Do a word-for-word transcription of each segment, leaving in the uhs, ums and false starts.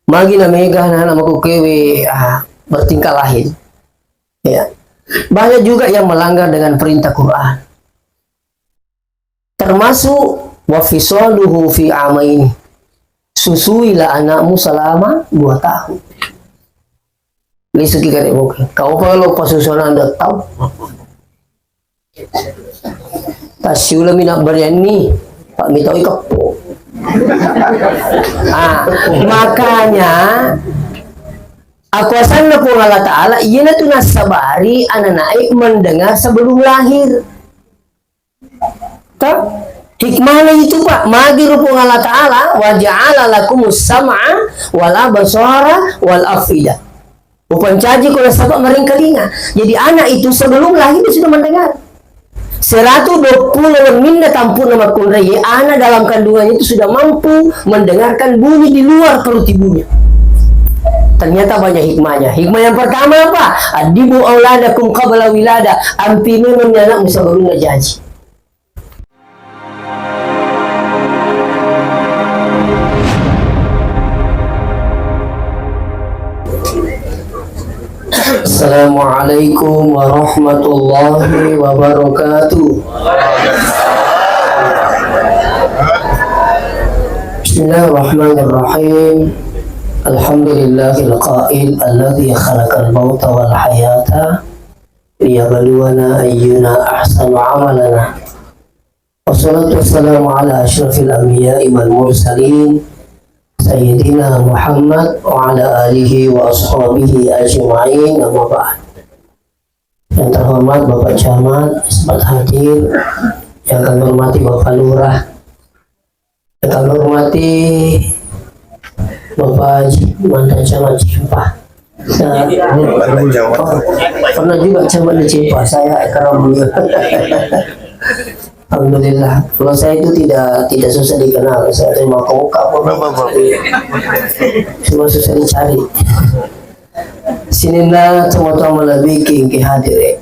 Magi na mega anak-anak makkukewe, ah, bertingkah lain. Ya. Banyak juga yang melanggar dengan perintah Quran. Termasuk wa fisaluhu fi amaini. Susuilah anakmu selama dua tahun. Lisuki kare boke. Kau pa lo pasusuan anda tau. Tasiula mina barianni, Pak mitoi keppo. Ah, makanya akuasanna Puang Allah Ta'ala, iyana tu nassabari ananae mendengar sebelum lahir. Ta? Hikmahnya itu, Pak. Magi ro Puang Allah Ta'ala, wa ja'ala lakumus sam'a wal absara wal afida. Upancaji ko nasaba maringkalinga. Jadi anak itu sebelum lahir dia sudah mendengar. Seratus dua puluh minna tampuna makkunrai, anak dalam kandungannya itu sudah mampu mendengarkan bunyi di luar perut ibunya. Ternyata banyak hikmahnya. Hikmah yang pertama apa? Adibu auladakum qabla wilada. Ampi memang anakmu sebelum najaji. Assalamualaikum warahmatullahi wabarakatuh. Bismillahirrahmanirrahim. Alhamdulillahil qail alladzi khalaqal mauta wal hayata liyabluwana ayyuna ahsanu amalana. Wassalatu wassalamu ala asyrafil anbiya'i wal mursalin, Sayyidina Muhammad wa ala alihi wa ashabihi ajma'in, amma ba'd. Yang terhormat Bapak Camat, sempat hadir, yang kami hormati Bapak Lurah, yang kami hormati Bapak Haji, mantan Camat Cimpa. Nah, oh, pernah juga Camat di Cimpa, saya akrab beliau. Alhamdulillah, kalau saya itu tidak, tidak susah dikenal, saya terima kongkak pun. Cuma susah dicari. Sininna tomatoa malebbi'e engkae hadire.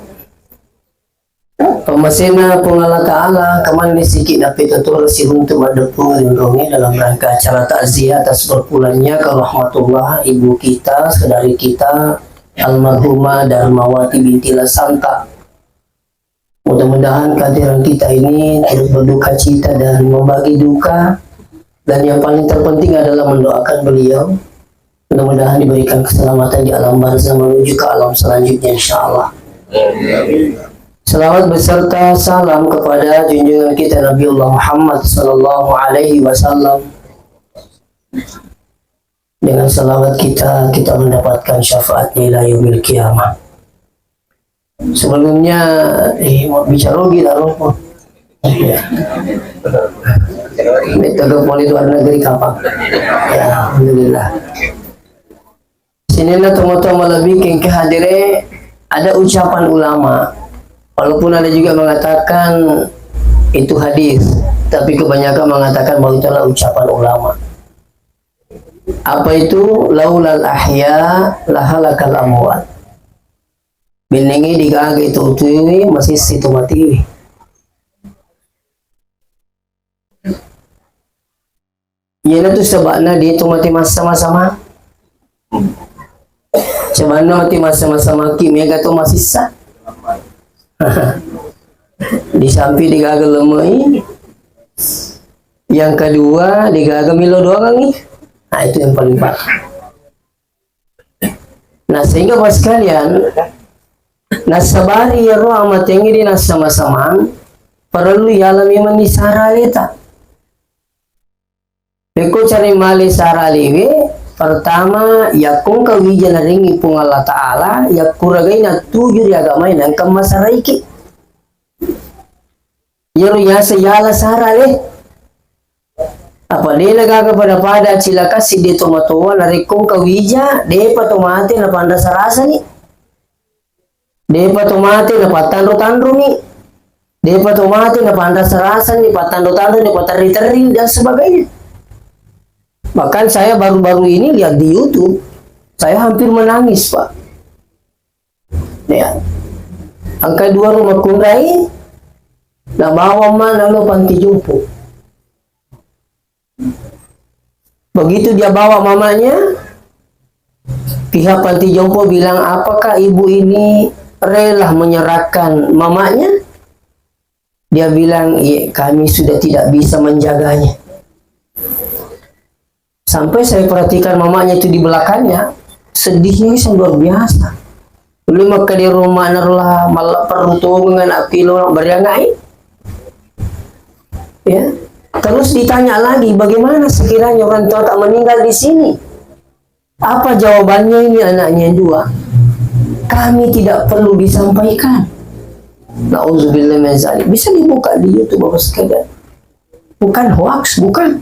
Pammasena Puang Allah Ta'ala, kemana siki napita tora siruntu maddeppung rinronge dalam rangka acara takziah atas berpulangnya ke rahmatullah ibu kita, saudari kita, almarhumah Darmawati binti Lasanta. Mudah-mudahan kehadiran kita ini turut berduka cita dan membagi duka, dan yang paling terpenting adalah mendoakan beliau mudah-mudahan diberikan keselamatan di alam barzah menuju ke alam selanjutnya, insya Allah. Selawat beserta salam kepada junjungan kita Nabiullah Muhammad sallallahu alaihi wasallam. Dengan selawat kita, kita mendapatkan syafaat ila yaumil qiyamah. Sebelumnya, eh, mau bicara lagi dah, lupa. Ya. Ini telepon itu luar negeri kapan? Ya, alhamdulillah. Sininna tomatoa malebbi'e engkae hadire, ada ucapan ulama. Walaupun ada juga mengatakan itu hadis, tapi kebanyakan mengatakan bahwa itu adalah ucapan ulama. Apa itu? Laulal ahya lahalakal amwat. Bennengnge degaga itu tuwe masissi tu matiwi. Iyanatu saba'na de to mate massama-sama. Saba'na mate massama-samaki mega to masissa. Disampi degaga lemei. Yang kedua, degaga melo doangi. Nah, itu yang paling parah. Nah, sehingga Bapak sekalian, nassabari iyaro amatengnge de nassama-samang, parellu yala memang ni sara aleta. Pekko cari male sara alewe, pertama, yakkongka wija narengngi Puang Allah Ta'ala, yakkuragai nattuju ri agamae, nengka masaraiki. Iyaro yaseng yala sara ale. Apa dena gaga pada-pada cilaka siddi tomatoa narekko engka wija, depa to mate napanrasa-rasani. Depa to mate napattanro-tanroni. Depa to mate napanrasa-rasani, pattanro-tanroni, paterri-terri dan sebagainya. Bahkan saya baru-baru ini lihat di YouTube, saya hampir menangis, Pak. Ya. Engka dua rumah kunrai, nabawa ma nalo panti jompo. Begitu dia bawa mamanya, Pihak panti jompo bilang, "Apakah ibu ini rela menyerahkan mamanya?" Dia bilang, "Iya, kami sudah tidak bisa menjaganya." Sampai saya perhatikan mamanya itu di belakangnya, sedihnya ini luar biasa. Belum maka di rumah nerla, malah perlu tongeng, anak kilo, beriangai. Ya. Terus ditanya lagi, "Bagaimana sekiranya orang tua tak meninggal di sini?" Apa jawabannya ini anaknya dua? "Kami tidak perlu disampaikan." Nauzubillah min zalik. Bisa dibuka di YouTube, Bapak sekalian. Bukan hoax, bukan.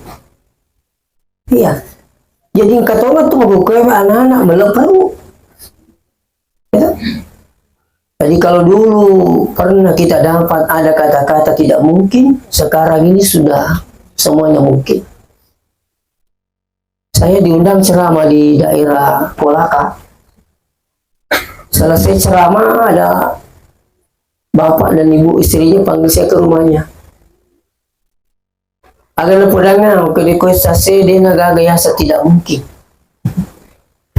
Iya. Jadi, engka tonga tu makkukue anak-anak meleperu. Ya. Jadi, kalau dulu pernah kita dapat ada kata-kata tidak mungkin, sekarang ini sudah semuanya mungkin. Saya diundang ceramah di daerah Kolaka. Selesai ceramah, ada bapak dan ibu istrinya panggil saya ke rumahnya. Aga napodangnga, makkeda ko sase de na gaga yasa tidak mungkin.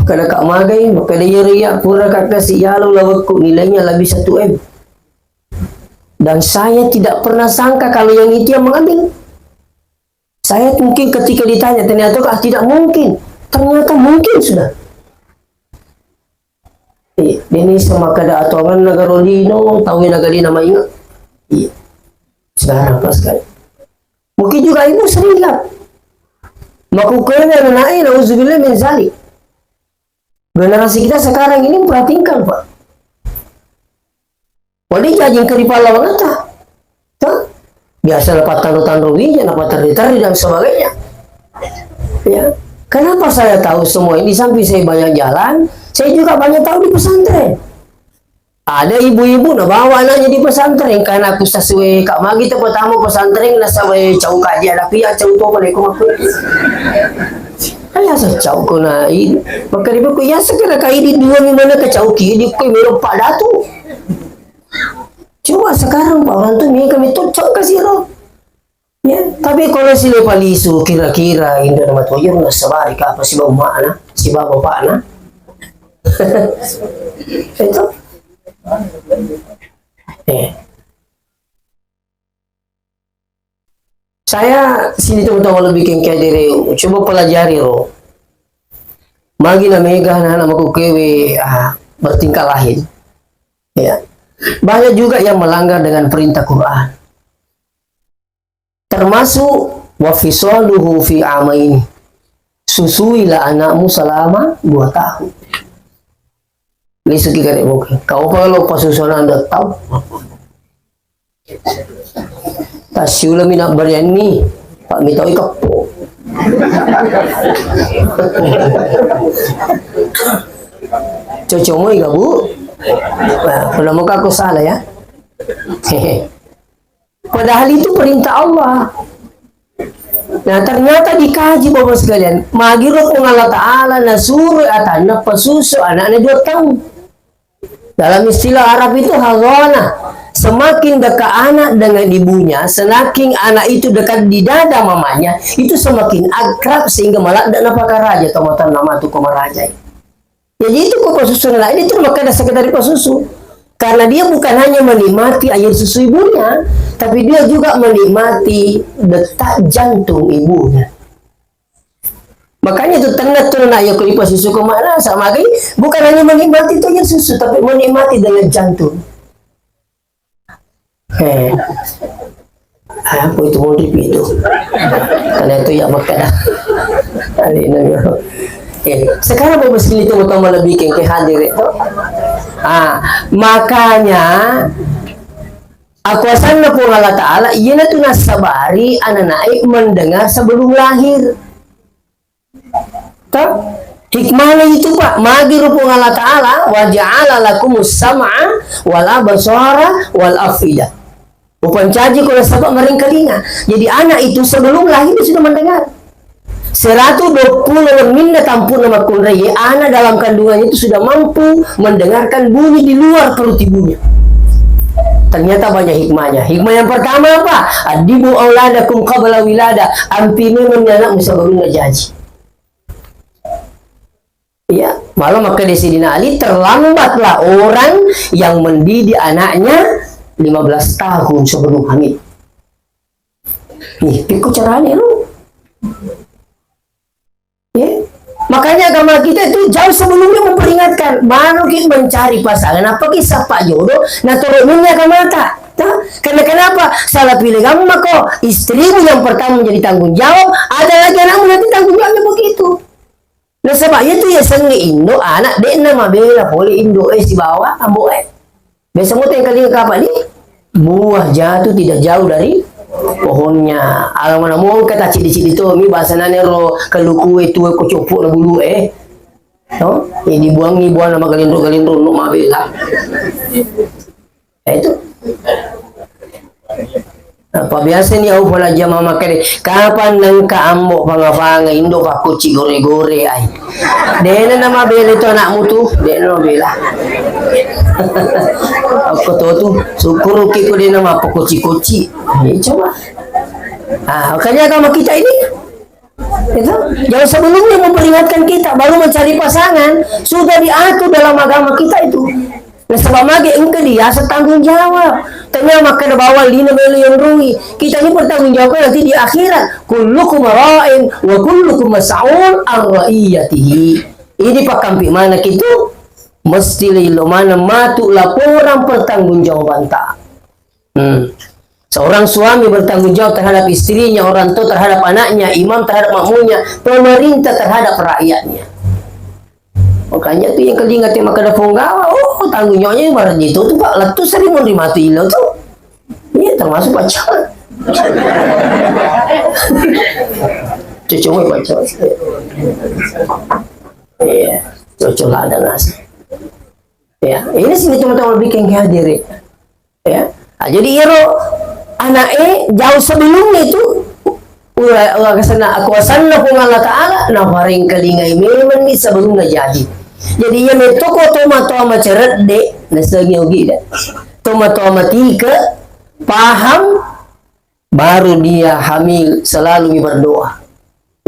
Kada ka magai, makkeda iyaro iya pura ka kasi yalo lawekku nilainya lebih satu M. Dan saya tidak pernah sangka kalau yang itu yang mengambil. Saya mungkin ketika ditanya, ternyata, ah, tidak mungkin. Ternyata mungkin sudah. Iya, ini sama kada atuangan negara lino, tahu negara lino maingat. Iya. Sekarang pas sekali. Mungkin juga ibu sering lihat. Makkukue anak-anak, nauzubillah min zalik. Generasi kita sekarang ini memperhatikan, Pak. Wadi jajing ke di pallawangata. Tuh. Biasa dapat tanro-tanro wija, dapat terri-terri dan sebagainya. Ya. Kenapa saya tahu semua ini? Di samping saya banyak jalan, saya juga banyak tahu di pesantren. Ada ibu-ibu nabawa anaknya di pesantren, karena aku sesuai Kak Magi tu pertama pesantren, nasaba cau kaji ada pia cau tu pada ikut aku. Kaya saya cau ko na ini, maka dia aku ya segera kai di dua ni mana ke cau ki di kau melompat datu. Coba sekarang Pak, orang tu mega metto cau kasiro. Ya, tapi kalau si lepa lisu kira-kira inda nama toyo na sabari ka apa si bapakna, si bapakna. Itu. Eh. Saya sini teman-teman lebih kengkeng diri, coba pelajari ro. Magi na mega anak-anak makkukue, ah, bertingkah lain. Ya. Banyak juga yang melanggar dengan perintah Quran. Termasuk wa fisaluhu fi amaini. Susuilah anakmu selama dua tahun. Lisuki kare boke. Kau pa lo pasusuan anda tau. Tasiula mina barianni, Pak mitau ikeppo. Cocok moi ga, Bu? Nah, pernah muka aku salah ya. Padahal itu perintah Allah. Nah, ternyata dikaji, Bapak sekalian, magiro Puang Allah Ta'ala nasuro atanna pasusu anaknya dua tahun. Dalam istilah Arab itu hadhanah, semakin dekat anak dengan ibunya, semakin anak itu dekat di dada mamanya, itu semakin akrab sehingga maladde napakaraja tomatoanna matu ko maraja. Jadi itu kok pasusu lain itu maka ada sekedar pasusu. Karena dia bukan hanya menikmati air susu ibunya, tapi dia juga menikmati detak jantung ibunya. Makanya tu tenna tu na iya ko ipasusu ko mana sama lagi bukan hanya menikmati tu air susu tapi menikmati dengan jantung. Eh. Apa itu mau itu? Karena itu ya maka dah. Kali ini. Eh, sekarang mau mesin itu mau tambah lebih ke hadir itu. Ah, makanya akuasanna Puang Allah Ta'ala, iyana tu nasabari anak-anak mendengar sebelum lahir. Toh? Hikmahnya itu, Pak, magi Puang Allah Ta'ala, "Wa ja'ala lakumus sam'a wal absara wal af'idah." Upancaji ko nasaba maringkalinga. Jadi anak itu sebelum lahir dia sudah mendengar. Seratus dua puluh minna tampuna makkunrai, anak dalam kandungannya itu sudah mampu mendengarkan bunyi di luar perut ibunya. Ternyata banyak hikmahnya. Hikmah yang pertama apa? Adibu auladakum qabla wilada. Ampi memang anakmu sebelum najaji. Iya. Malah makkeda Sayyidina Ali, "Terlambatlah orang yang mendidik anaknya lima belas tahun sebelum hamil." Nih, pikku caranya lu. Ya. Makanya agama kita itu jauh sebelumnya memperingatkan. Baru kita mencari pasangan, apa kisah pak jodoh, nah turunnya agama tak. Karena kenapa? Salah pilih agama kok. Istrimu yang pertama menjadi tanggung jawab, ada lagi anakmu nanti tanggung jawabnya begitu. Nasaba iya tu yasengnge indo, anak de'na mabela pole indo e sibawa ambo e. Biasa mo tengkalinga kapang ni, buah jatuh tidak jauh dari pohonnya. Alamana mongka ta cidi-cidi to mi bahasa nane ro kaluku e tuwe ko coppo na bulu e. No? Ini buangi buana magalindro-galindro no mabela. Eh, itu. Apa biasa ni au pala jama makkeda, "Kapang nengka ambo panga-panga indo pakkucci gore-gore ai." Dena nama bela itu anakmu tu, dena nama bela. Aku to tu, syukur ki ko dena mapakkucci-kucci. Ya, coba. Ah, makanya agama kita ini Itu, jauh sebelumnya memperingatkan kita, baru mencari pasangan, sudah diatur dalam agama kita itu. Nasaba magi engka diaseng tanggung jawab. Tanya makkeda bawang lino melo yonroi. Kita ini bertanggung jawab nanti di akhirat. Kullukum ra'in wa kullukum mas'ul an ra'iyatihi. Ini pakampi mana kitu? Mesti lilo mana matu laporan pertanggungjawabanta. Hmm. Seorang suami bertanggung jawab terhadap istrinya, orang tua terhadap anaknya, imam terhadap makmumnya, pemerintah terhadap rakyatnya. Makanya tu yang kelinga te makkeda punggawa, oh, tanggung jawabnya marah itu tu, Pak, lettu sering mati ilo tu. Iya, termasuk pacar. Cucu mau pacar. Iya, cocok lah ada nasi. Ya, ini sini teman-teman bikin hadir. Ya. Nah, jadi iyaro ana'e jauh sebelumnya itu ura, ura kesana, akuasanna Puang Allah Ta'ala, naparengkalingai memang ni sebelumnya jadi. Jadi iya metto ko tomatoa maceredde, nasengi ogi da. Tomatoa matike, paham, baru dia hamil, selalu berdoa.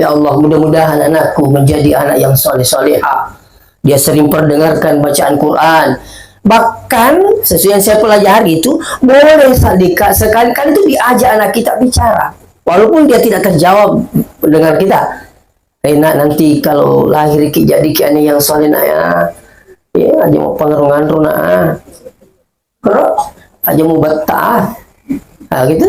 Ya Allah, mudah-mudahan anakku menjadi anak yang soleh-soleha. Dia sering perdengarkan bacaan Quran. Bahkan, sesuai yang saya pelajari itu, boleh sadika sekali-kali itu diajak anak kita bicara. Walaupun dia tidak terjawab dengan kita. Eh, nak, nanti kalau lahir ki jadi ki anak yang soleh, nak, ya. Ya, aja mau pengaruh-ngaruh, nak, ah. Kero, aja mau betah. Nah, gitu.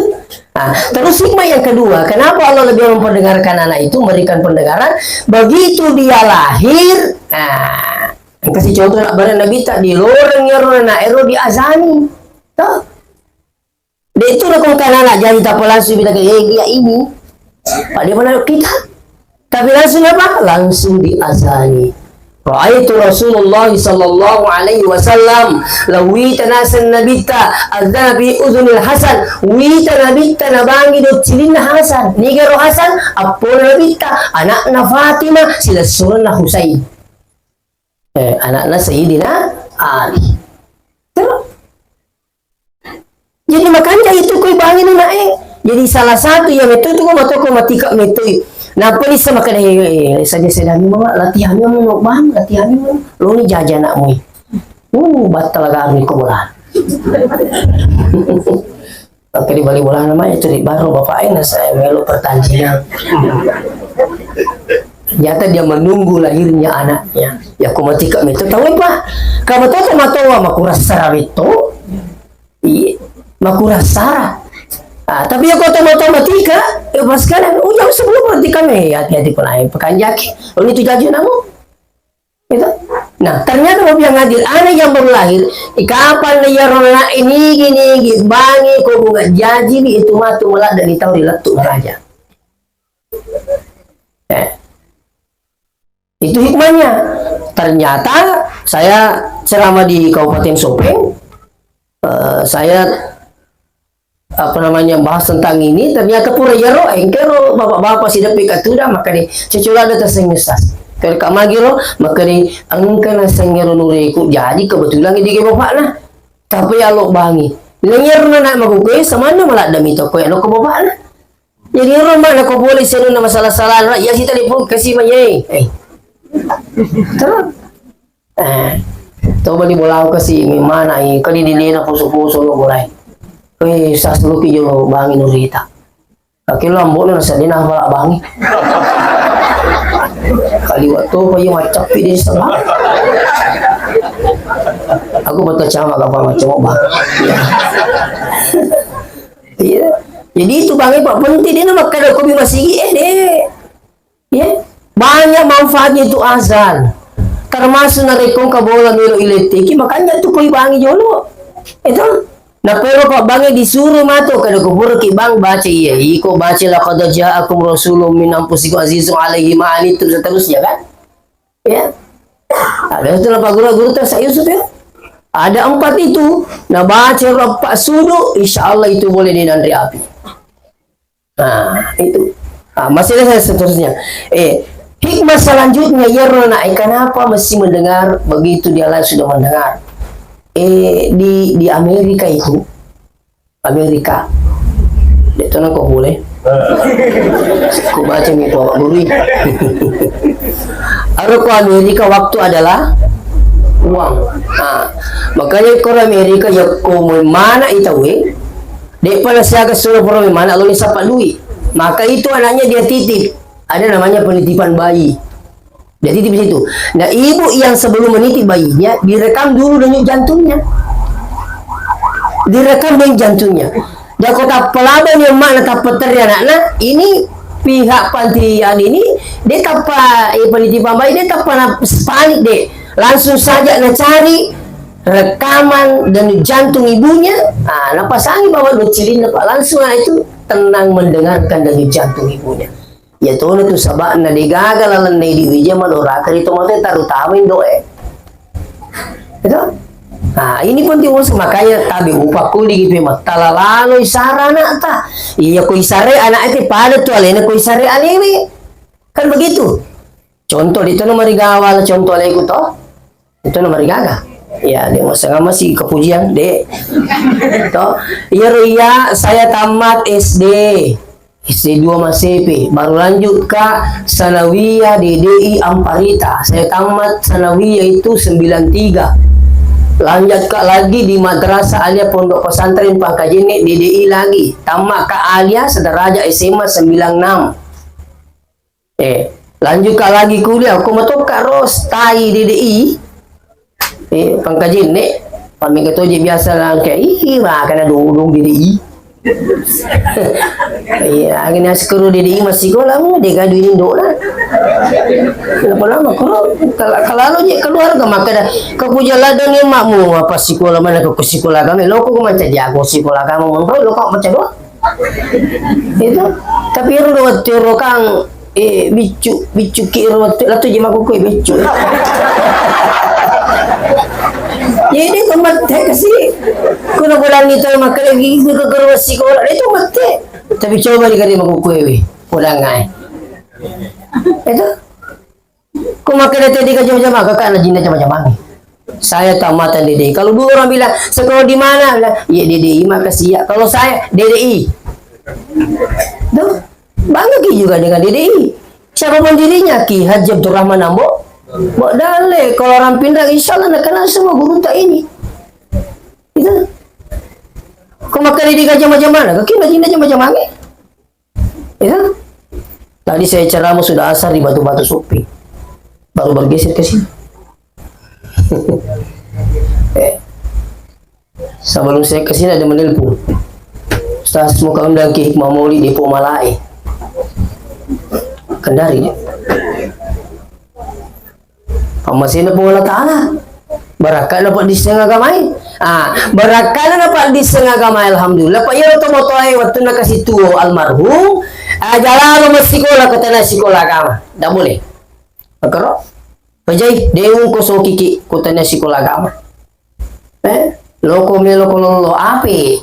Nah, terus hikmah yang kedua, kenapa Allah lebih memperdengarkan anak itu, memberikan pendengaran? Begitu dia lahir, nah, kasih contoh nak bareng Nabi tak diloreng ya roh nak ero diazani. Tuh. Dia itu udah kong kanana jadi tak langsung bilang, "Eh, dia ini." Pak, dia pernah kita. Tapi langsung apa? Langsung diazani. Ra'aitu Rasulullah sallallahu alaihi wasallam, lawita naseng Nabitta, adzana fi udhunil Hasan, wita Nabitta nabangi doccilinna Hasan. Nigaro Hasan? Appona Nabitta, anakna Fatimah, silessurenna Husain. Eh, anakna Sayyidina Ali. Terus Jadi makanja itu koi bangi nanae. Jadi salah satu yang itu tuh matu ko matika metoi. Nappa ni sama kada, eh, eh, eh, saja sedang memang latihan memang mau bang, latihan memang. Lo ni jaja nak mui. Uh, batal garu ko bola. Oke, di bali bola namanya itu di baru bapak ini saya melo pertandingan. Ternyata dia menunggu lahirnya anaknya. Ya, ko matika metoi tahu, Pak. Kamu tahu matoa makurasa raweto? Iya, makurasa. Ah, tapi ya kau tahu matoa matika, ya pas sekarang, oh, jauh sebelum matika me, hati-hati pun lain pekanjaki. Oh, ini tuh jaji namu. Gitu. Nah, ternyata mau bilang hadir, anak yang baru lahir, di kapan dia rona ini gini, gini, bangi, kau bunga jaji, itu matu melak dari tahu di letuk raja. Eh. Itu hikmahnya. Ternyata saya ceramah di Kabupaten Sopeng, eh, saya, apa namanya, bahas tentang ini, ternyata pura iyaro, engkero bapak-bapak sidepi katuda, maka di cecula ada taseng Ustaz. Kere kamagiro, maka di engka naseng ero nureku, jadi kebetulan di bapakna. Tapi ya lo bangi. Nengero na nak makukue, samana malah demi toko ya lo ke bapakna. Jadi ero mana ko boleh senuna masalah-salah, ya si telepon kasi manyai. Eh. Terus. Eh, coba di bolau kasi, memana i, kali di lena poso-poso lo mulai. Weh, sas lo ki jolo bangi nurita. Kaki lo ambo lo nasa dena apa bangi. Kali waktu apa yang macam pi di sana. Aku buat kacama apa macam apa. Iya. Jadi itu bangi pak penting dia nama kada kopi masigi eh deh. Ya, banyak manfaatnya itu azan. Termasuk narekko engka bola melo iletteki, makanya tu koi bangi jolo. Itu. Nah, pero pak bangi disuruh mato kada kupuraki bang baca iya. Iko baca laqad ja'akum rasulun min anfusikum azizun alaihi ma anittum seterusnya kan? Ya. Ada satu nama guru-guru terus Yusuf ya. Ada empat itu. Nah, baca empat sudu, insya Allah itu boleh dinanri api. Nah, itu. Ah, masih ada seterusnya. Eh, hikmah selanjutnya, ya Rona, eh, kenapa mesti mendengar begitu dia lain sudah mendengar? Eh, di di Amerika itu, Amerika. Dia tuh kok boleh? Aku baca nih Pak Guru. Ada ko Amerika waktu adalah uang. Nah, makanya ko Amerika ya ko mana itu eh. De'pa nasiaga suro pura memang, Allah ni sapa lui. Maka itu anaknya dia titip. Ada namanya penitipan bayi. Dia titip di situ. Nah, ibu yang sebelum menitip bayinya direkam dulu denyut jantungnya. Direkam denyut jantungnya. Dan kota pelaba ni emak na tappeter anakna, ini pihak panti anu ini, dia tappa, eh, penitipan bayi, dia tappa na panik deh. Langsung saja na cari rekaman denyut jantung ibunya, ah, napasangi bawa docilinna, Pak. Langsung aja itu tenang mendengarkan denyut jantung ibunya. Ya tona tu saba'na degaga lalenna idi wija maloraka ri tomatoa, terutama indo'e. Itu? Nah, ini penting, Bos. Makanya tabe upakkuling ipe mattala lalo isara anakta. Iya ko isare anak itu pada tu alena ko isare alewe. Kan begitu. Contoh di tono marigawa, contoh aleku to. Itu nomor gaga. Ya, dia mau setengah masih kepujian, dek. Toh, iya, Ro, iya, saya tamat S D. S D dua Masepe, baru lanjut ke Sanawiyah D D I Amparita. Saya tamat Sanawiyah itu sembilan tiga. Lanjut ke lagi di Madrasah Aliyah Pondok Pesantren Pangkajene D D I lagi. Tamat ke Aliyah sederajat S M A sembilan enam. Eh, lanjut ka lagi kuliah, ko matokka ro stai D D I. Eh, pangkajenne, pamega toje biasa langka, ih, makana dodong D D I. Iya, agini askuru D D I masikola mu, de gaga duit indona. Kenapa lama? Kuro, kal-, kalau je keluarga, maka dah, kau puja ladang ni makmu, apa sikola mana kau sikola kami, lo kau macam jago sikola kamu, lo kau macam doang. Itu, tapi ero do wettu ero kang, eh, biccu, biccu ki ero wettu, latu je makkukue biccu. Jadi ko mette kasi, ko napodangi to makkeda gigi ko guru sikola, itu mette. Tapi coba di kari makkukue we, podangngai. Itu. Ko makkeda tadi ka jama-jama, kakak na jinna jama-jama. Saya tamatan D D I. Kalau dulu orang bilang, "Sekolah di mana?" Bilang, "Ya, D D I, makasih ya." Kalau saya, D D I. Tuh, bangga ki juga dengan D D I. Siapa pendirinya? Ki Haji Abdurrahman Ambo. Mbok Dale, kalau orang Pinrang, insya Allah nak kenal semua guru tak ini. Itu. Ko makkeda di ka jama-jama, kakak na jinna jama-jama. Ya. Tadi saya ceramah sudah asar di Batu-Batu Supi. Baru bergeser ke sini. Eh, sebelum saya ke sini ada menelpon. Ustaz, mau kau undang ke Hikmah Maulid di Pok Malae. Kendari, ya. Pammasena Puang Allah Ta'ala. Barakka'na paddisseng agamae. Ah, barakka'na napaddisseng agamae, alhamdulillah. Pa iyaro tomatoae wettunna kasi tuo almarhum, aja lalo massikola ko tana sikola agama. Ndak boleh. Makaro. Pajai, de ungko sokiki ko tana sikola agama. Eh, loko melo ko lolo ape?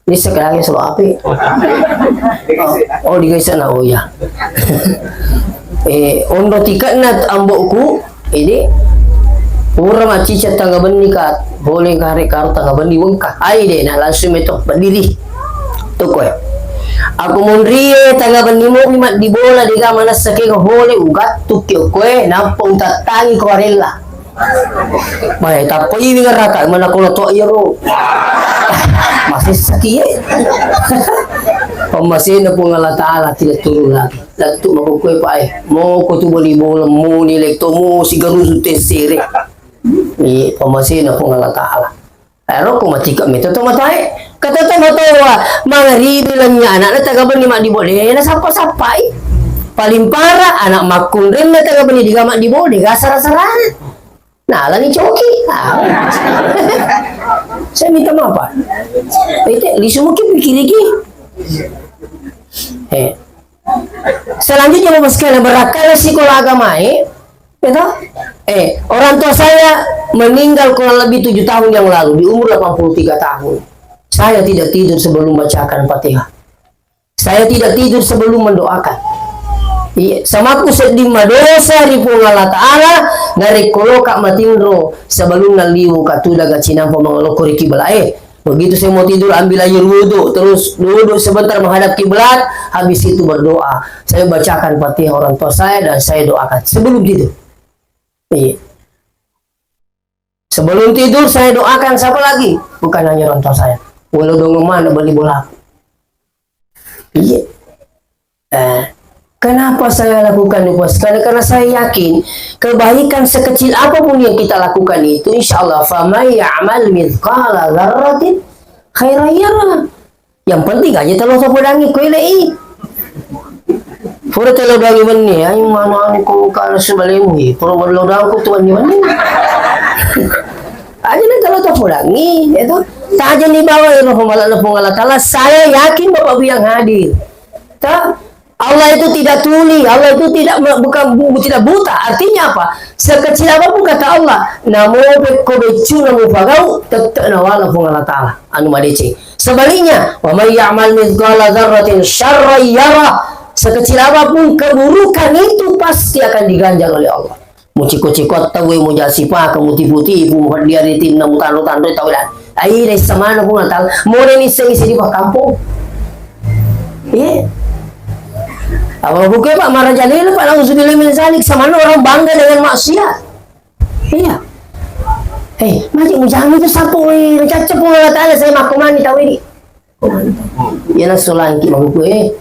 Ini sekarang solo api. Oh, oh, di sana, oh iya. Eh, onro tiketna ambokku, ini pura macica tangga benni ka, boleh kare karo tangga benni wengka. Ai de, nah langsung itu berdiri. Tuh koe. Aku munrie tangga benni mo mat di bola de ga manessa ke boleh ugattu ke koe, nampa utattangi ko arella. Mae, tappa iwi neraka, mana kono to iyaro. Masessaki, eh. Pammasena Puang Allah Ta'ala tidak turun lagi. Lettu makkukue, Pak, eh. Moko tu bali bola, muni letto, mo sigarusu tessere. Iya, pammasena Puang Allah Ta'ala. Ero ko matika mita to matae. Kata to matoa, mangaribi lennya anakna taga benni maddibo, de nasappa-sappai. Paling parah anak makkunrenna taga benni diga maddibo, de gasara-sarana. Nah, lani coki. Ah. Saya minta maaf, Pak. Itu lisu mungkin pikiriki. Eh. Selanjutnya, Bapak sekalian, berakal sekolah agama, eh. Ya toh? Eh, orang tua saya meninggal kurang lebih tujuh tahun yang lalu, di umur delapan puluh tiga tahun. Saya tidak tidur sebelum bacakan Fatihah. Saya tidak tidur sebelum mendoakan. Iya, samaku sedding madosa ri Puang Allah Ta'ala, narekko loka matinro sebelum nalliwu katudaga cinampa mangalokko ri kibla, eh. Begitu saya mau tidur, ambil air wudhu, terus duduk sebentar menghadap kiblat, habis itu berdoa. Saya bacakan Fatihah orang tua saya dan saya doakan sebelum tidur. Iya. Sebelum tidur saya doakan siapa lagi? Bukan hanya orang tua saya. Walau dong mana beli bola. Iya. Eh, kenapa saya lakukan itu? Karena, karena saya yakin kebaikan sekecil apapun yang kita lakukan itu, insya Allah, faman ya'mal mithqala dzarratin khairan yarah. Yang penting aja telo tapodangi kuele'i. Pura telo dangi wenni, ayo mana ko kala sebalemu, pura telo dangku tu wenni-wenni. Aja ni telo tapodangi, itu. Taja ni bawa iro pemala Puang Allah Ta'ala, saya yakin Bapak Ibu yang hadir. Ta? Allah itu tidak tuli, Allah itu tidak me-, bukan bu-, tidak buta. Artinya apa? Sekecil apapun kata Allah, namo pekko beccu namo pagau, tetap nawala Puang Allah Ta'ala. Anu madeceng. Sebaliknya, wa may ya'mal mithqala dzarratin syarran yarah. Sekecil apapun keburukan itu pasti akan diganjar oleh Allah. Muciko-ciko tauwe, mujasipaka, mutipu-tipu, muhaddiari tinna, mutanro-tanro tauwe dan. Ai, dai samana Puang Ta'ala. Mone ni seng isi di kampung. Iya. Apa buku Pak marajalela Pak, nauzubillah min zalik, samana orang bangga dengan maksiat. Iya. Eh, maji mujami tu sapu, eh, cacca Puang Allah Ta'ala, saya makko mani tau ini. Ya nasolangki mabuku, eh.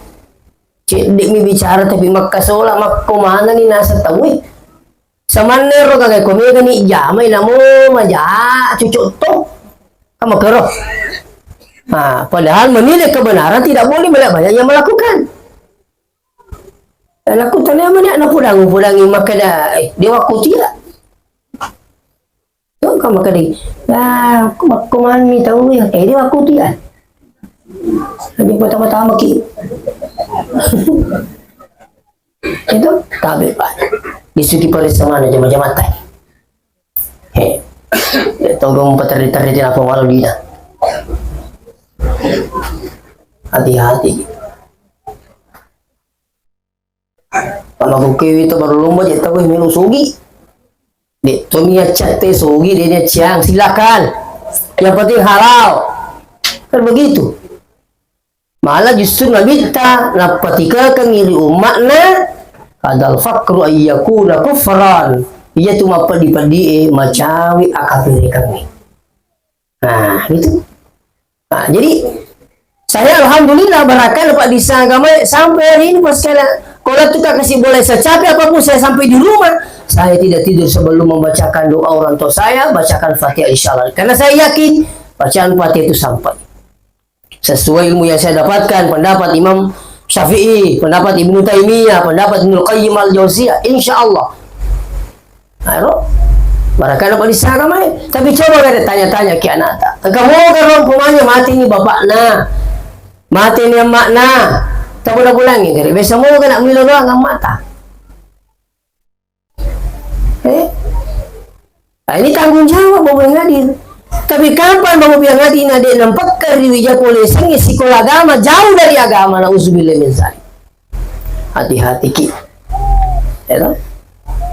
Cedde mi bicara tapi makkasola, makko mana ni nasa tau, eh. Samanne ro gaga ko mega ni jamai namo maja cucuk to. Kamu kero. Nah, padahal menilai kebenaran tidak boleh melihat banyak yang melakukan. Anakku tanya mana anak pudang, pudangi makkeda, eh, dewa kutia. Tuh kamu makkeda, ya, aku makkumanni tahu ya, eh, dewa kutia. Lagi pertama-tama ki. Itu tabe, Pak. Disuki pada semana jama-jama teh. He. Togong peterri-terri di lapang walau dina. Hati-hati. Kalau kukewi itu baru lomba, jadi tahu melu sugi. Dek, to nia chat te sugi, dia nia ciang, silakan. Yang penting halal. Kan begitu. Malah justru Nabitta nappatikakengngi ri umma'na, kadal fakru ayyakuna kufran. Iya tu mappeddi-peddi e macawe akafirikengngi. Nah, gitu. Nah, jadi saya alhamdulillah barakah Pak di agama sampai hari ini Pak sekalian. Kalau tuh kasih boleh secape apapun saya sampai di rumah, saya tidak tidur sebelum membacakan doa orang tua saya, bacakan Fatihah insya Allah. Karena saya yakin bacaan Fatihah itu sampai. Sesuai ilmu yang saya dapatkan, pendapat Imam Syafi'i, pendapat Ibnu Taimiyah, pendapat Ibnu Qayyim Al-Jauziyah, insya Allah. Aro, barakana pada sana mai. Tapi coba kada tanya-tanya ke anak tak. Kamu kan orang pemanya mati ni bapak na, mati ni emak na. Tak boleh pulangi dari biasa mau kena milo doang mata. Eh? Nah, ini tanggung jawab Bapak yang hadir. Tapi kapan Bapak yang hadir na de' nampekkang ri wija pole sengnge sikola agama, jauh dari agama, nauzubillah min zalik. Hati-hati ki. Ya toh?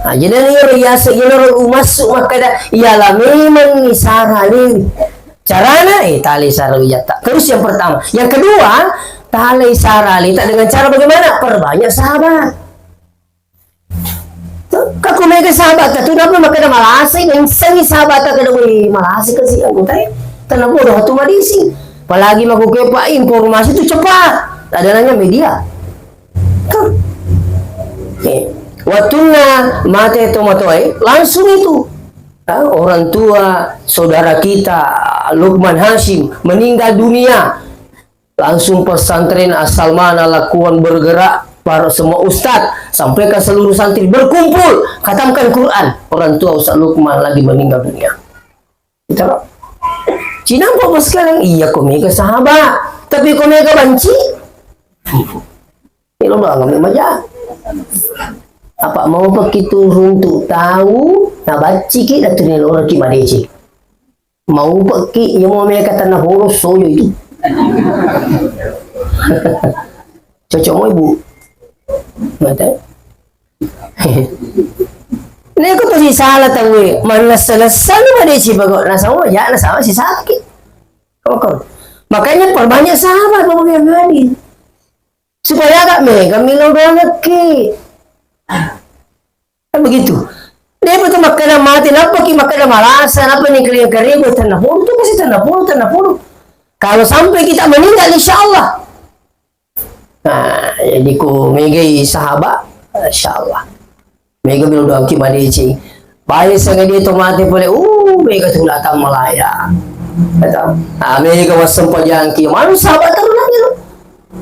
Nah, jadi ini ro yase, ini ro umassu makkada, iyala memang ni sara ni. Carana, eh, tali sara wijatta. Terus yang pertama. Yang kedua, tali sara lita dengan cara bagaimana? Perbanyak sahabat. Tuh, Ka ko mega sahabatta tu, napa makkeda malasai, naissengi sahabatta kada, "Weh, malasai kasi anggota e." Tennapodo tu madising. Apalagi makkukkue, Pak, informasi tu cepat. Ada nanya media. Tuh. Eh, wettunna mate tomatoae, langsung itu. Ah, orang tua, saudara kita, Lukman Hasyim, meninggal dunia. Langsung pesantren asal mana lakukan bergerak, para semua ustadz, sampai ke seluruh santri berkumpul, khatamkan Quran. Orang tua Ustadz Lukman lagi meninggal dunia. Gitu loh. Cinampa bos sekarang, iya ko mega sahabat, tapi ko mega banci. Ini lo bangun maja. Apa mau pakai turun tu tahu, na bacci ki, datu ni lo ki madeci. Mau pekki, iya mau meka tanah boros sojo itu. Cocok mau, Ibu. Mate. Neko tosi salah tau e, manessa-nessa ni madeci pako, nasaba ya, nasaba si sakit. Koko. Makanya perbanyak sahabat, Bapak yang hadir. Supaya agak mega milo doangekki. Kan begitu. Depa tu makkeda mate, nappa ki makkeda malasa, nappa ni kering-kering, tennapodo tu, kasi tennapodo, tennapodo. Kalau sampai kita meninggal, insya Allah. Nah, jadi ku megai sahabat, insya Allah. Mega melo doangki madeceng. Bae sengaja to mate pole, uh, mega tu datang malaya. Kata, ah, mega massempajangki. Manu sahabat terus lagi lo.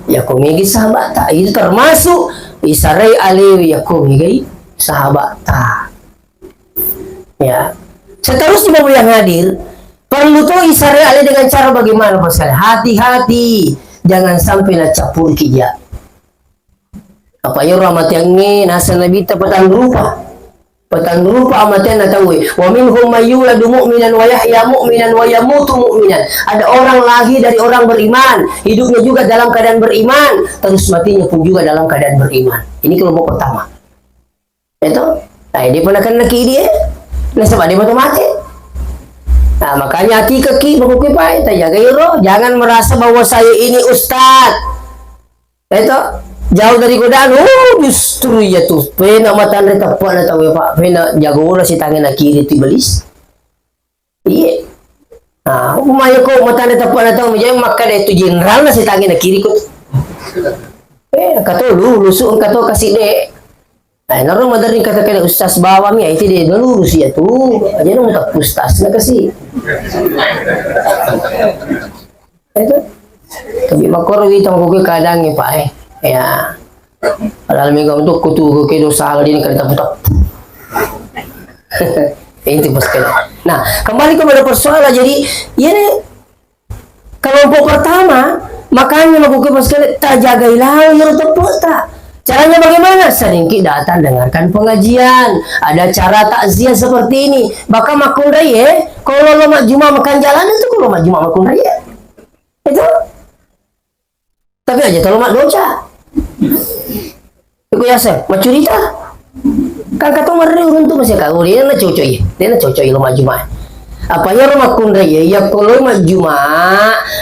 Ya ko mega sahabat ta, itu termasuk isarai alewi ya ko mega sahabat ta. Ya. Seterusnya Bapak yang hadir, perlu to isarai ale dengan cara bagaimana, Pak sekalian? Hati-hati, jangan sampai nacampurki ja. Apa iyaro amateangnge naseng Nabitta petang rupa. Petang rupa amateanna tauwe. Wa minhum may yuladu mu'minan wa yahya mu'minan wa yamutu mu'minan. Ada orang lahir dari orang beriman, hidupnya juga dalam keadaan beriman, terus matinya pun juga dalam keadaan beriman. Ini kelompok pertama. Itu, nah, ini pernah kena ki dia. Nasaba dia betul mati. Nah, makanya hati keki, baku kipai, tajaga iro. Jangan merasa bahwa saya ini ustaz. Itu, jauh dari godaan. Oh, justru iya tu. Pena matanre tepat na tau ya, Pak. Pena jago ora si tangan kiri tu iblis. Iya. Nah, umaya ko matanre tepat na tau, jadi makkada itu jenderal na si tangan kiri ko. Eh, kato lu, lusu kato kasih dek. Nah, naro maderri kata-kata ustaz bawang ya, itu dia dulu usia tu. Aja nang tak ustaz na kasih. Itu. Tapi makoro wita ko keadaannya, Pak, eh. Ya. Padahal mega untuk kutu ke dosa lagi ni kali tapu-tapu. Itu pas kena. Nah, kembali kepada persoalan. Jadi, ini kelompok pertama, makanya aku ke pas kena, tajagai lau yang tepuk tak. Caranya bagaimana? Sedikit datang dengarkan pengajian. Ada cara takziah seperti ini. Bahkan makunrai, eh, kalau lo mak Jumat makan jalan itu kalau mak Jumat makunrai, eh. Itu. Tapi aja tolo maddoca. Iko yaseng, maccurita. Kan kato marre uruntu masih kau, dia na cocok iya. Dia na cocok iya lo majjuma. Apa iya ro makkunrai iya, iya ko lo majjuma,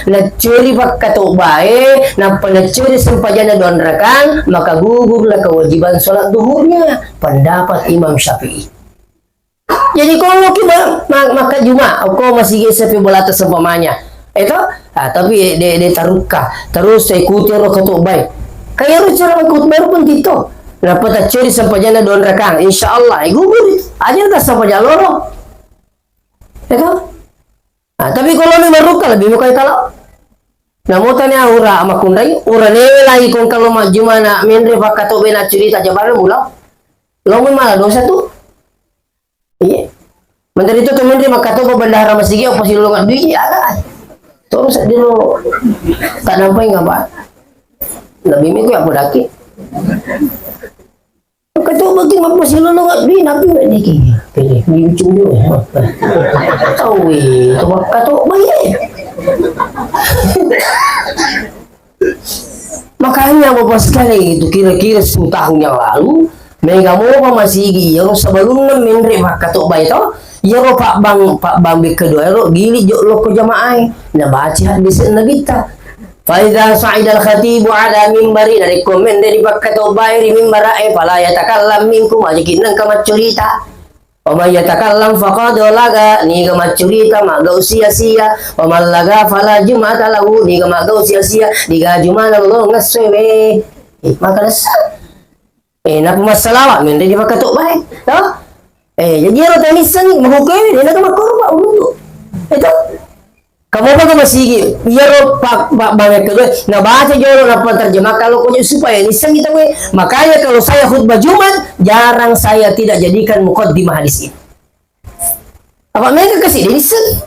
naccuri pakkatobbae, nappa naccuri sempajanna dua rakang, maka gugurlah kewajiban sholat duhurnya. Pendapat Imam Syafi'i. Jadi, ko loki ma-, ma-, makkajuma, okko masigi sepi bolata seumpamanya. Eto? Ah, tapi de, de tarukka. Terus taikuti ro khutbah. Kaya ro cara khutbah ro penting to. Nappa taccuri sempajanna dua rakang. Insya Allah, eh, gugur. Aja ta sempajang loro. Eto? Ah, tapi ko lo ni marukka lebih mukai kalau. Namo tania ura makkunrai, ura newe lai kong kalau majjuma na menre pakkatobbae naccurita jabana mulau. Lo mui mala dosa tu. Iya. Menteri itu temen dia maka tu bendahara masigi apa sih lo nggak duit ya kan? Terus dia lo tak nampai nggak apa? Lebih minggu apa daki? Maka tu bagi apa sih lo nggak duit, nabi nggak diki? Pilih, di ujung dulu ya. Tahu itu maka tu baik. Makanya, Bapak sekalian, itu kira-kira sepuluh tahun yang lalu, mega mopa masigi, iyaro sebelumna menre makkatobbae to, iyaro pabbang, pabbang bek kedua ero, gili jo lokko jamaah e, nabaca hadis Nabitta. Fa idza sa'idal khatibu ala mimbari, narekko menre ripakkatobbae ri mimbarae, fala yatakallam minkum, aja ki nengka maccurita. Wa man yatakallam faqad laga, niga maccurita, maggau sia-sia. Wa man laga fala jum'ata lahu, niga maggau sia-sia, niga jumana lo ngessoe we. Eh, maka nessa. Eh, napa massalawa, menre ripakkatobbae, to? Eh, jaji ero tanissengi, makkukkuewe, de naga makkoro, Pak, untuk. Eh, to? Kamu apa ke masigi? Iyaro pa-, pa-, banyak kedua, nabaca jolo, napa terjemah, kalau kau supaya nissengi tauwe. Makanya kalau saya khutbah Jumat, jarang saya tidak jadikan mukaddimah hadis ini. Apa mereka kasih dia nissengi?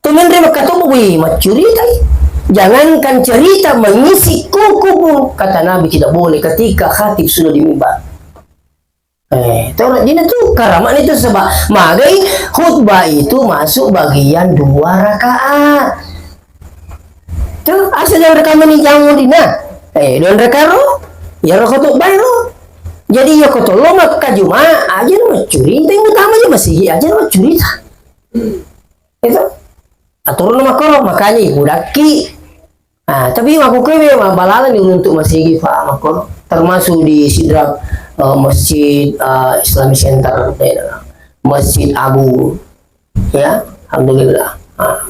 Tu menre makkatobba, wih, maccuritai. Jangankan cerita, mengisi kuku pun, kata Nabi, tidak boleh ketika khatib sudah di mimbar. Eh, to, dina tu karama ni tu sebab magai khutbah itu masuk bagian dua rakaat. Tu, asa jangan rekaman ni jamu dina. Eh, don rekaro, ya ro khutbah ro. Jadi, ya koto lo makka Juma, aja lo maccuri, teng utama aja masigi, aja lo maccuri ta. Itu. Aturun makkoro, makanya ibudakki. Ah, tapi makkukkuewe ma-, balala ni untuk masigi, Pak, makkoro. Termasuk di Sidrap, eh, Masjid, eh, Islamic Center, eh, Masjid Agung. Ya, alhamdulillah. Ah.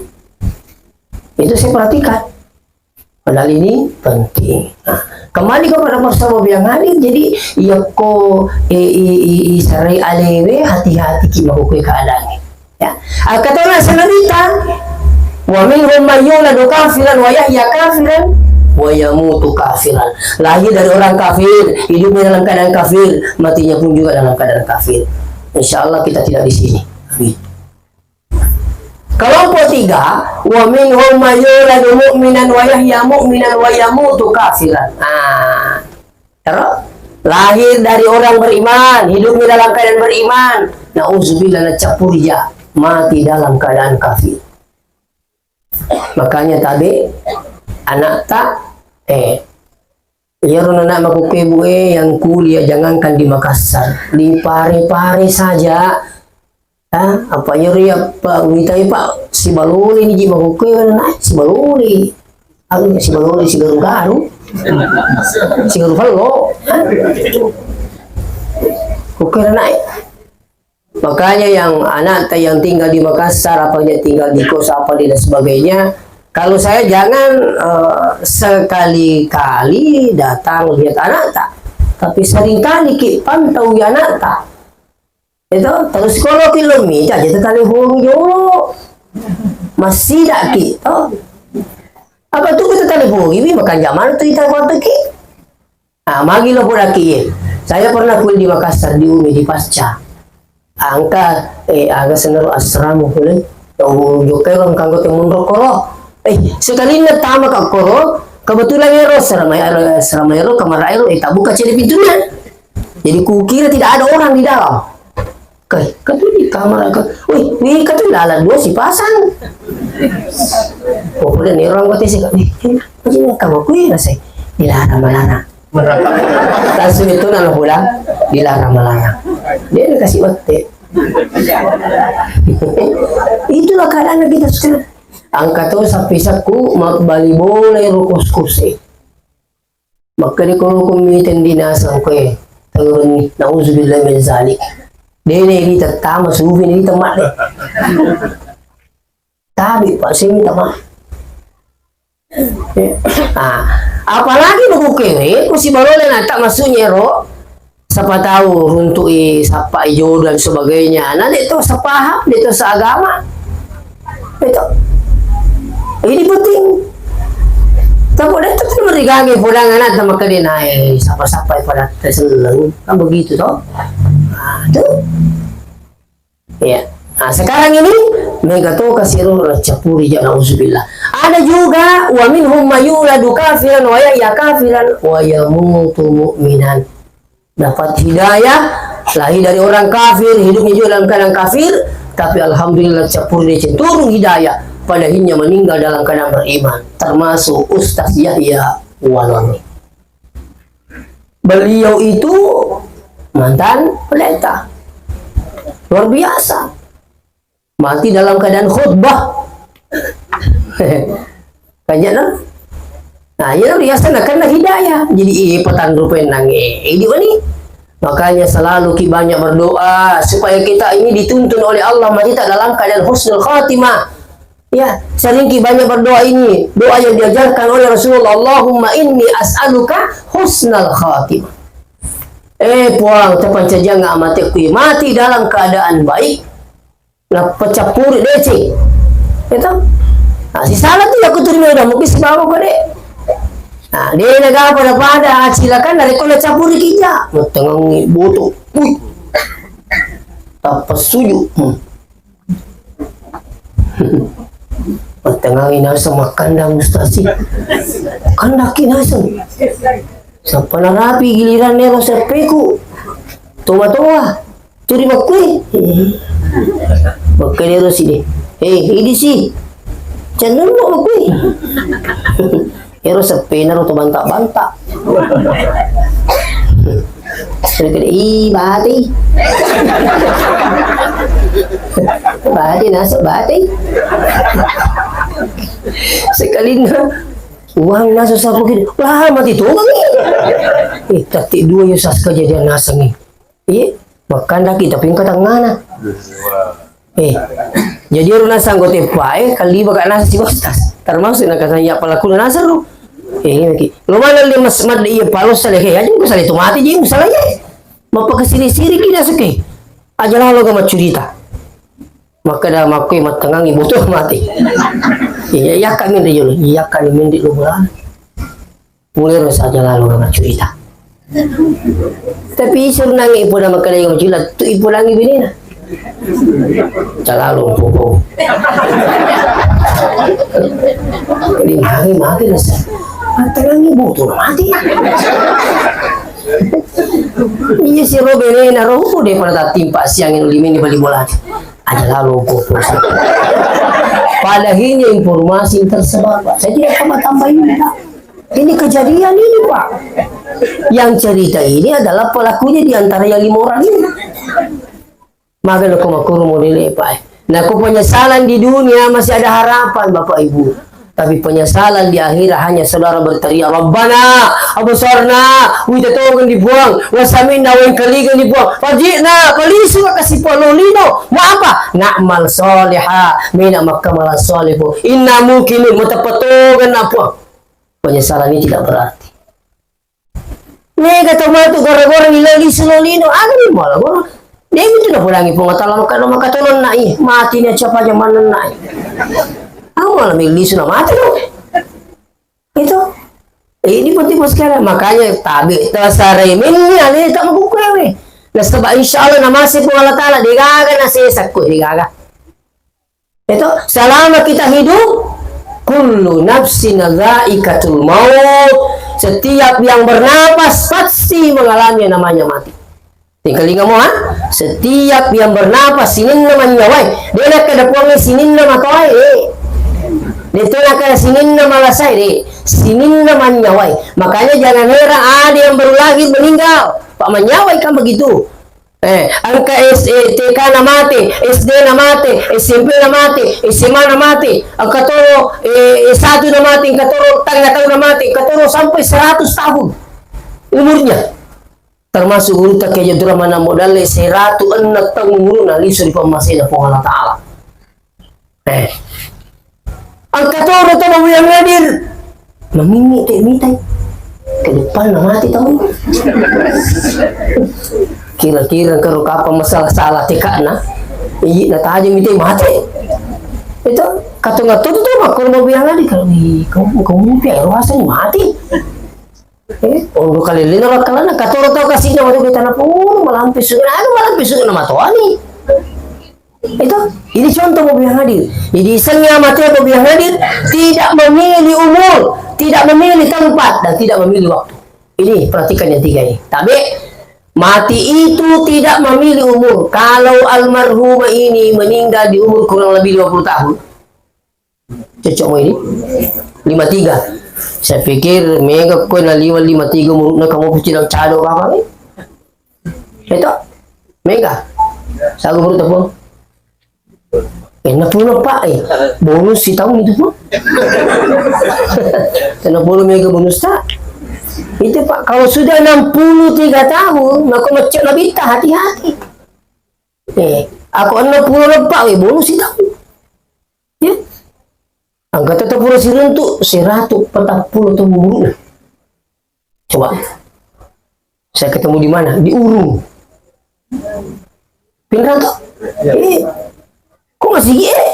Itu saya perhatikan. Padahal ini penting. Nah, kembali kepada masalah yang hadir, jadi, yakko, eh, i, i, i, sarai alewe, hati-hati ki makkukkuewe keadaannya. Ya. Akkatona senerita, "Wa minhum man yuladu kafiran wa yahya kafiran wa yamutu kafiran." Lahir dari orang kafir, hidupnya dalam keadaan kafir, matinya pun juga dalam keadaan kafir. Insya Allah kita tidak di sini. Amin. Kelompok tiga, "Wa minhum man yuladu mu'minan wa yahya mu'minan wa yamutu kafiran." Nah, terus lahir dari orang beriman, hidupnya dalam keadaan beriman. Nauzubillah, nacappuri ja, mati dalam keadaan kafir. Makanya tabe anakta, eh, iyaro anak makkukkuewe, Bu, eh, yang kuliah jangankan di Makassar, di Pare-Pare saja. Ah, apa iyaro iya, Pak, witai, Pak, sibaloli ni ji makkukkuewe, anak, sibaloli. Anu, sibaloli, sigaru-garu. Sigaru fello. Ah. Kukkuewe anak, eh. Makanya yang anakta yang tinggal di Makassar, apa dia tinggal di kos, apa dia dan sebagainya, kalau saya jangan, eh, sekali-kali datang lihat anakta, tapi seringkali ki pantau ya anakta. Itu terus kalau ki lo mita aja telepon jolo, masih dak ki, toh. Apa tu kita telepon ini, makan zaman tu kita buat ki. Ah, magi lo pura ki, eh. Saya pernah kuliah di Makassar, di umi, di Pasca. Angka, eh, aga senero asrama pole. Oh, jokai orang kanggo temun rokoro. Eh, sekali na tama ka koro, kebetulan ero asrama, ero asrama ero, kamar ero, eh, tabuka cedde pintunya. Jadi kukira tidak ada orang di dalam. Kai, katu di kamar aku. Wih, wih, katu lalat dua sipasang. Pokoknya nih orang kata sih, wih, enak aja nih kamar ku ya, saya dilarang melarang. Langsung itu nalo pulang, dilarang melarang. Dia dikasih otek. Itulah keadaan kita sekarang. Angka to sappi sakku, mabbali bola ero kus-kus e. Makkeda ko ko miten dinasang koe, tauwenni, nauzubillah min zalik. Dene ri tettama sufi ni temma de. Tabe, Pak, sing minta maaf. Eh, ah, apalagi makkukkuewe, ko sibalole na tak maksudnya ro, siapa tahu runtu'i, sappai jodoh dan sebagainya. Nah, de to sepaham, de to seagama. Itu. Ini penting. Tapi de to kan merigage podang anak sama kede nae, sapa-sapa pada terselleng. Kan begitu toh. Nah, itu. Ya. Nah, sekarang ini mega to kasiro campuri ja, nauzubillah. Ada juga wa minhum mayuladu kafiran wa yahya kafiran wa yamutu mu'minan. Dapat hidayah, lahir dari orang kafir, hidupnya juga dalam keadaan kafir, tapi alhamdulillah campur dia cenderung hidayah, pada akhirnya meninggal dalam keadaan beriman, termasuk Ustaz Yahya Waloni. Beliau itu mantan pendeta. Luar biasa. Mati dalam keadaan khutbah. Kanya na? Nah, iya riasana karena hidayah. Jadi, eh, patanru pennang, eh, idi wani. Makanya selalu ki banyak berdoa supaya kita ini dituntun oleh Allah, mati tak dalam keadaan husnul khatimah. Ya, sering ki banyak berdoa ini. Doa yang diajarkan oleh Rasulullah, "Allahumma inni as'aluka husnal khatimah." Eh, Puang, tapancajiang amatekku mati dalam keadaan baik. Nappa cappuri deceng. Itu. Nah, sisala tu yakuturi meda mungkin sibawa ko de. Nah, de na gapa pada-pada, silakan dari ko na cappuri kija. Mattengangi boto. Ui. Tappa suju. Hmm. Mattengangi naseng makkandang ustaz si. Kandaki naseng. Sappa narapi giliran nero seppeku. Toa-toa. Turi makkue. Makkedaro si de. Eh, idi si. Cennenno makkue. Ero seppena ro to banta-banta. Ih, bati. Bati, naseng bati. Sekalinna uang naseng sapu gitu. Lah, mati tuh. Eh, tati dua ya sas kejadian naseng ini. Iya, makkandaki tapi engka tangngana. Eh, jadi ero naseng anggota F A E, kaliba ka naseng si Bostas. Termasuk na katanya pelaku naseng ro. Eh, ini lagi. Lo mana le mas mad iya palo sale he, aja engka sale tu mati je, misalnya. Mappakasiri-siri ki naseng ke. Aja lalo ga maccurita. Makkeda makkoi mattengangi butuh mati. Iya, iya kami ri jolo. Iya kami mindi lo bulan. Pulero saja lalo ga maccurita. Tapi isur nangi ipoda makkeda ga maccurita, tu ipodangi binena. Calalo popo. Jadi magi, magi rasa. Mattengangi butuh mati. Iya si ro benena ro, de pada tatimpa siang ini lima ini bali bola. Aja lalo ko. Padahal ini informasi yang tersebar, Pak. Saya tidak tambah-tambahin, Pak. Ini kejadian ini, Pak. Yang cerita ini adalah pelakunya di antara yang lima orang ini. Maka lo ko makuru modele, Pak. Nah, ko penyesalan di dunia masih ada harapan, Bapak Ibu. Tapi penyesalan di akhirat hanya saudara berteriak, "Rabbana absarna," wita tongeng di Puang, "wa sami'na," wa engkalinga di Puang, "farji'na," palisu kasi Puang lolino, maapa? "Na'mal shaliha," mena makkamalang shalih, Puang. "Inna muqinun," mateppa tongeng na Puang. Penyesalan ini tidak berarti. Mega tau matu gara-gara ni loli sulolino, aga ni mala gora. Demi tu napodangi Puang Allah Taala maka, maka tolong nak i, mati ni siapa aja mana nak i. Aku malah milih sudah mati tu. Itu. Eh, ini penting buat sekarang. Makanya tabe, terasa remen ni ale tak mau kuewe. Nasaba insya Allah namase Puang Allah Taala, degaga nasesa ku, degaga. Itu, selama kita hidup, kullu nafsin dzaiqatul maut. Setiap yang bernapas pasti mengalami yang namanya mati. Tingkalinga mo, ha? Setiap yang bernapas, sininna manyawai. Dia nak kada puangi sininna matoai, eh. Dia tu nak kada sininna malasai, eh. Sininna manyawai. Makanya jangan heran ada yang baru lahir meninggal. Pak manyawai kan begitu. Eh, engka S-, eh, T K na mate, S D na mate, S M P na mate, S M A na mate, engka toro, eh, S satu na mate, engka toro tanga tau na mate, engka toro sampai seratus tahun umurnya. Termasuk guru tak Kiai Abdurrahman Ambo Dalle, seratu enneng taung umurna lisu ri pammasena Puang Allah Taala. Eh. Engka toro to Babu yang hadir. Mamingi te mitai. Ke depan na mati tau. Kira-kira karo kapang masalah salah tekakna. Iya, na tajam mitai mati. Itu kata ngatur tu makko Babu yang hadir. Kalau di kamu, kamu piara rasa ni mati. Eh, ondo kalelena bakkalana, katoro tau kasina watu kita napun malampe suka, anu malampe suka nama toani. Itu, ini contoh Babu yang hadir. Jadi, sengnya mati Babu yang hadir tidak memilih umur, tidak memilih tempat, dan tidak memilih waktu. Ini perhatikan yang tiga ini. Tapi mati itu tidak memilih umur. Kalau almarhumah ini meninggal di umur kurang lebih lima puluh tahun, cocok mau ini? Lima tiga. Saya pikir mega kue na liwa lima tiga umurna kamu pasti nak cado apa ni? Itu mega. Sagu umur tepung. Eh, enam puluh, Pak, eh. Bonus sitaung itu, Pak. Enam puluh mega bonus, tak? Itu, Pak, kalau sudah enam puluh tiga tahun, maka macet Nabi, hati-hati. Eh, aku enam puluh lebak, eh, bonus sitaung. Ya. Angka tetap pura siruntuk, seratus empat puluh tahun umurnya. Coba. Saya ketemu di mana? Di Urung. Pinrang toh? Iya. Eh, kok masih gini?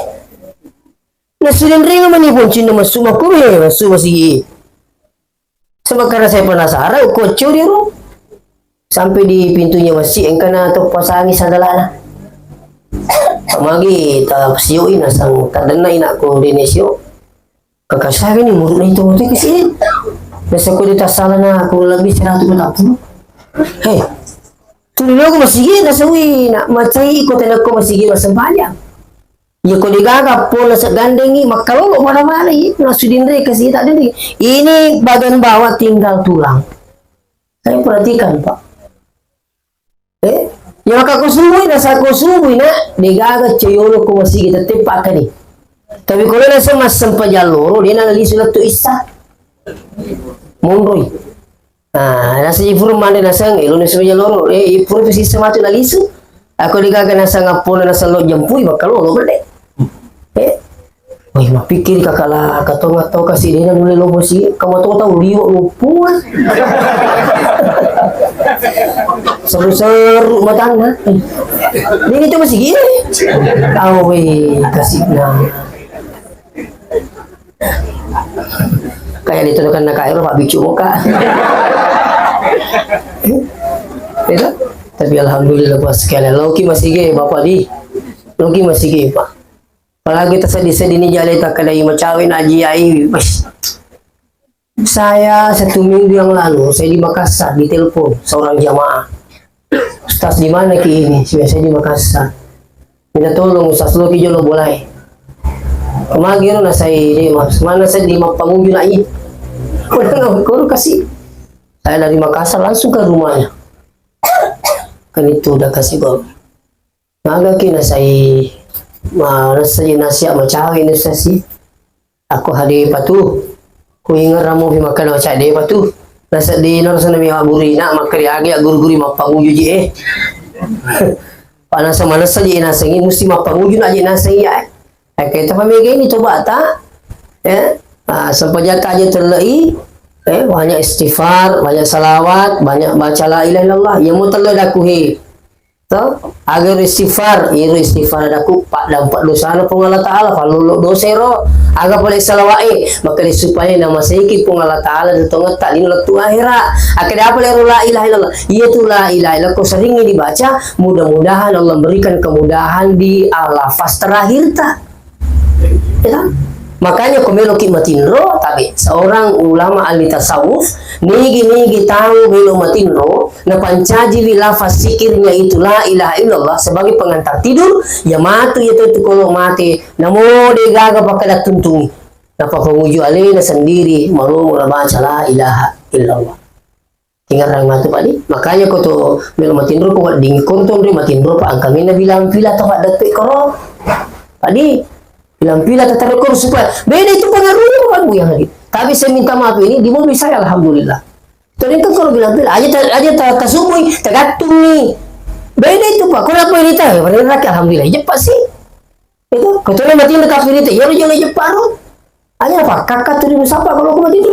Nah, sudah ringan mani pun cinta masuk, aku, eh, masuk masih gini. Sebab karena saya penasaran, kocok dia, Ru. Sampai di pintunya masjid, engkana to pasangi sandalana. Magi ta sioi nasang, ta denna inakku di Indonesia. Kakasari ni murid itu, itu ke sini. Nasa ko di tasala na, aku lebih seratus empat puluh. Hei, tu dulu aku masih gini, nasa wi, nak macai ko tena ko masih gini, masih banyak. Ya, ko degaga pole segandengi, makkalolo mana-mana, ya, langsung dinre ke sini, tak diri. Ini bagian bawah tinggal tulang. Saya perhatikan, Pak. Eh, ya, maka ko subuh, nasa ko subuh, nak, degaga coyolo ko masigi, tetep pakai ni. Tapi kalau nasa mas sempajang loro, dia nana lisu lettu isa. Monroi. Ah, nasa ji pura mande nasang, eh, lo nasa meja loro, eh, pura tu sisa matu na lisu. Aku degaga nasang apona nasang lo jempui, maka lo, lo berde. Eh, woi, mappikiri kakala, katong atau kasi dena nule lo bosi, kamu tau tau liwa lo pua. Seru-seru matangna. Eh, ini tu masih gini. Awe, kasih na. Kayak diterukan nak kayak Pak Bicu muka. Itu. Tapi alhamdulillah, pas sekali. Loki masih gini, Bapak di. Loki masih gini, Pak. Apalagi tersedih-sedih ini jale tak ada yang macawe nak jiai. Wes. Saya satu minggu yang lalu, saya di Makassar, ditelepon seorang jamaah. "Ustaz, di mana ki ini?" "Saya, saya di Makassar." "Minta tolong, Ustaz, lo ki jolo bolai." Kemagiro na saya di Mas, mana saya di Mappangunju nak i. Kurang, kurang kasih. Saya dari Makassar langsung ke rumahnya. Kan itu udah kasih gol. Maga ki na sai, ma, nasa ji nasihat macawe ni sasi. Aku hade patu. Ku ingerramu fi makkeda macawe de patu. Nasa di naro sana mi gurina makkeda age guru-guru mappanguju ji, eh. Panasa manasa ji nasengi musti mappanguju na ji nasengi ya, eh. Eke tapa mega ini coba ta, ya. Ah, sempajata aja terlei, eh, banyak istighfar, banyak salawat, banyak baca la ilaha illallah. Ya mu terlei daku he. To, agar istighfar, iro istighfar adaku, paddampa dosana Puang Allah Ta'ala, pallolo dosa ero, aga pale salawa'e, maka supaya namaseiki Puang Allah Ta'ala di tongetta lino lettu ahera. Akkeda apa lero la ilaha illallah? Iya tu la ilaha illallah, ko seringi dibaca, mudah-mudahan Allah memberikan kemudahan di, ah, lafaz terakhirta. Ya kan? Makanya ko meloki matinro, tapi seorang ulama ahli tasawuf, nigi-nigi tau melo matinro, napancajiwi lafaz zikirnya itu la ilaha illallah sebagai pengantar tidur, ya matu ya tetu kolo mate, namo de gaga pakkeda tuntungi. Napapanguju alena sendiri, maromo nabaca la ilaha illallah. Tingerang matu padi. Makanya ko to melo matinro ko wedding konton ri matinro pa angka mena bilang pila to paddeppe koro. Padi bilang pila to taro koro supaya beda itu pengaruhnya bukan bu yang tadi. Tapi saya minta maaf ini di mobil saya alhamdulillah. Tadi kan kalau bilang pila aja ta-, aja ta-, tasubui tergantung nih. Beda itu Pak. Kenapa ini teh? Benar alhamdulillah. Cepat sih. Itu, kecuali mati udah kafir itu, ya udah jangan cepat lo. Aja apa? Kakak tuh di musapa kalau aku mati itu.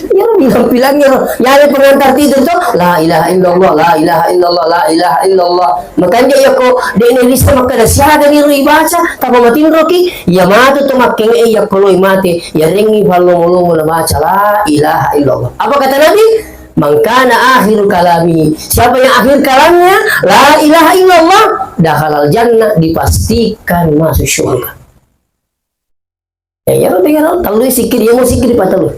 Ya bilang-bilang ya, ya ada pengantar tidur tuh. La ilaha illallah, la ilaha illallah, la ilaha illallah. Makanya ya kok dia ini bisa makan siaga nih rui baca, tanpa mati roki. Ya mati tuh makin eh ya kalau mati, ya ringi palo mulu baca la ilaha illallah. Apa kata Nabi? Mangkana akhir kalami, siapa yang akhir kalamnya la ilaha illallah, dakhalal jannah, dipastikan masuk surga. Ya, ya, ya, tellu sikir, ya, mau sikir pa tellu.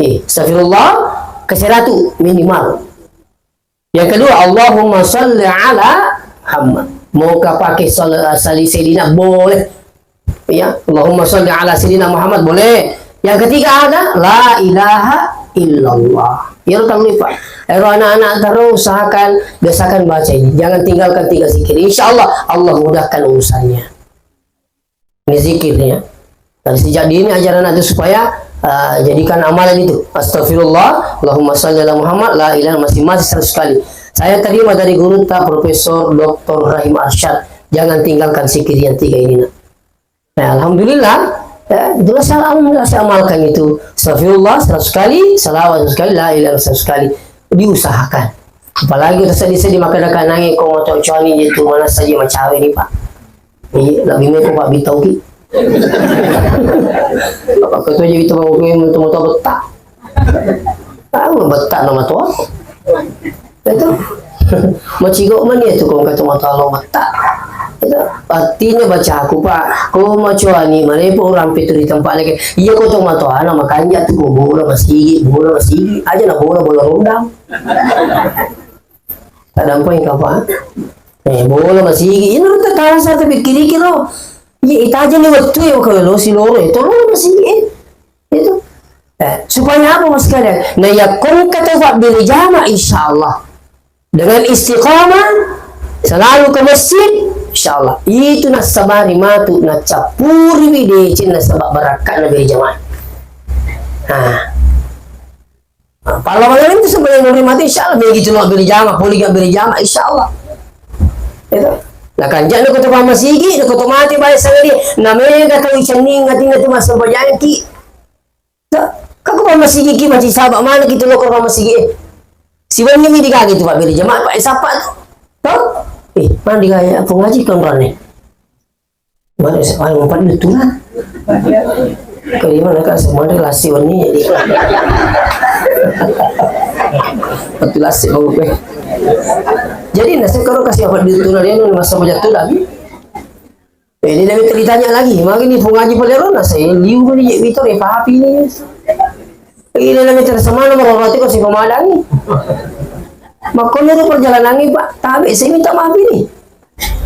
Eh, astagfirullah, ke seratu minimal. Yang kedua, Allahumma salli ala Muhammad. Mau ka pakai sal-, sali Sayyidina, boleh. Ya, Allahumma salli ala Sayyidina Muhammad, boleh. Yang ketiga ada, la ilaha illallah. Iyaro tellu, Pak. Ero anak-anak terus usahakan, biasakan baca ini. Jangan tinggalkan tiga zikir. Insya Allah, Allah mudahkan urusannya. Ini zikirnya. Dan sejak dini ajaran itu supaya, uh, jadikan amalan itu. Astagfirullah, Allahumma salli ala Muhammad, la ilaha, masing-masing seratus kali. Saya terima dari guru ta Profesor Doktor Rahim Arsyad. Jangan tinggalkan zikir yang tiga ini, nak. Nah, alhamdulillah, ya, itulah saya, alhamdulillah, saya amalkan itu. Astagfirullah seratus kali, salawat seratus kali, la ilaha seratus kali. Diusahakan. Apalagi udah sedih-sedih, maka ada kanangi, kau mau tahu cuani itu mana saja macawe ini, Pak. Iya, lebih baik Pak Bitau ki. Apa kau tuh jadi itu mau gue mau tahu betah. Tahu betah nama tuh. Itu. Macigo mani itu kong kata matoa lo metta. Itu artinya baca aku, Pak. Ko macoani marepo orang pitu di tempat lagi. Iya ko to matoa na makanja tu ko bola masigi, bola masigi. Aja na bola, bola rondang. Tadampai kapa? Eh, bola masigi. Ini lu tak kalah satu pikir-pikir lo. Iya, ita aja ni waktu ya kalau lo si loro itu lo masigi. Eh. Itu. Eh, supaya apa, Mas, sekalian? Nah, ya, kong kata Pak Beri Jama, insya Allah. Dengan istiqamah, selalu ke masjid, insya Allah. Itu nasabari matu, nacappuri wi deceng nasaba barakka na Beri Jama. Nah. Nah, pahlawan itu sebenarnya nuri mati, insya Allah. Begitu lo Beri Jama, poli gak Beri Jama, insya Allah. Itu. Nah, kanjak ni koto masigi, ni koto mati baik sekali. Nah, mega kau icenning, ngatinna tu masa bajangki. Ka-, ka ko pammasigi ki, maci saba mana ki tu lokor pammasigi e. Siwenni mi digaga tu Pak Beri Jama, Pak, e, sapa tu. Tau? Eh, mana digaga Pung Haji konrone. Mana se-, mana empat dutu lah. Kali mana ka semua lasi wenni jadi. Betul lasi mau gue. Jadi nasib kalau kasih empat dutu lah dia masa bajang tu lagi. Eh, dia lebih ditanya lagi, magi ni Pung Haji Palerona, saya liu ni je Vito, eh, papi ni. Eh, dia lebih tersemana meroroti ko si pemadangi. Makanya itu perjalanan ni, Pak, tapi saya minta maaf ini.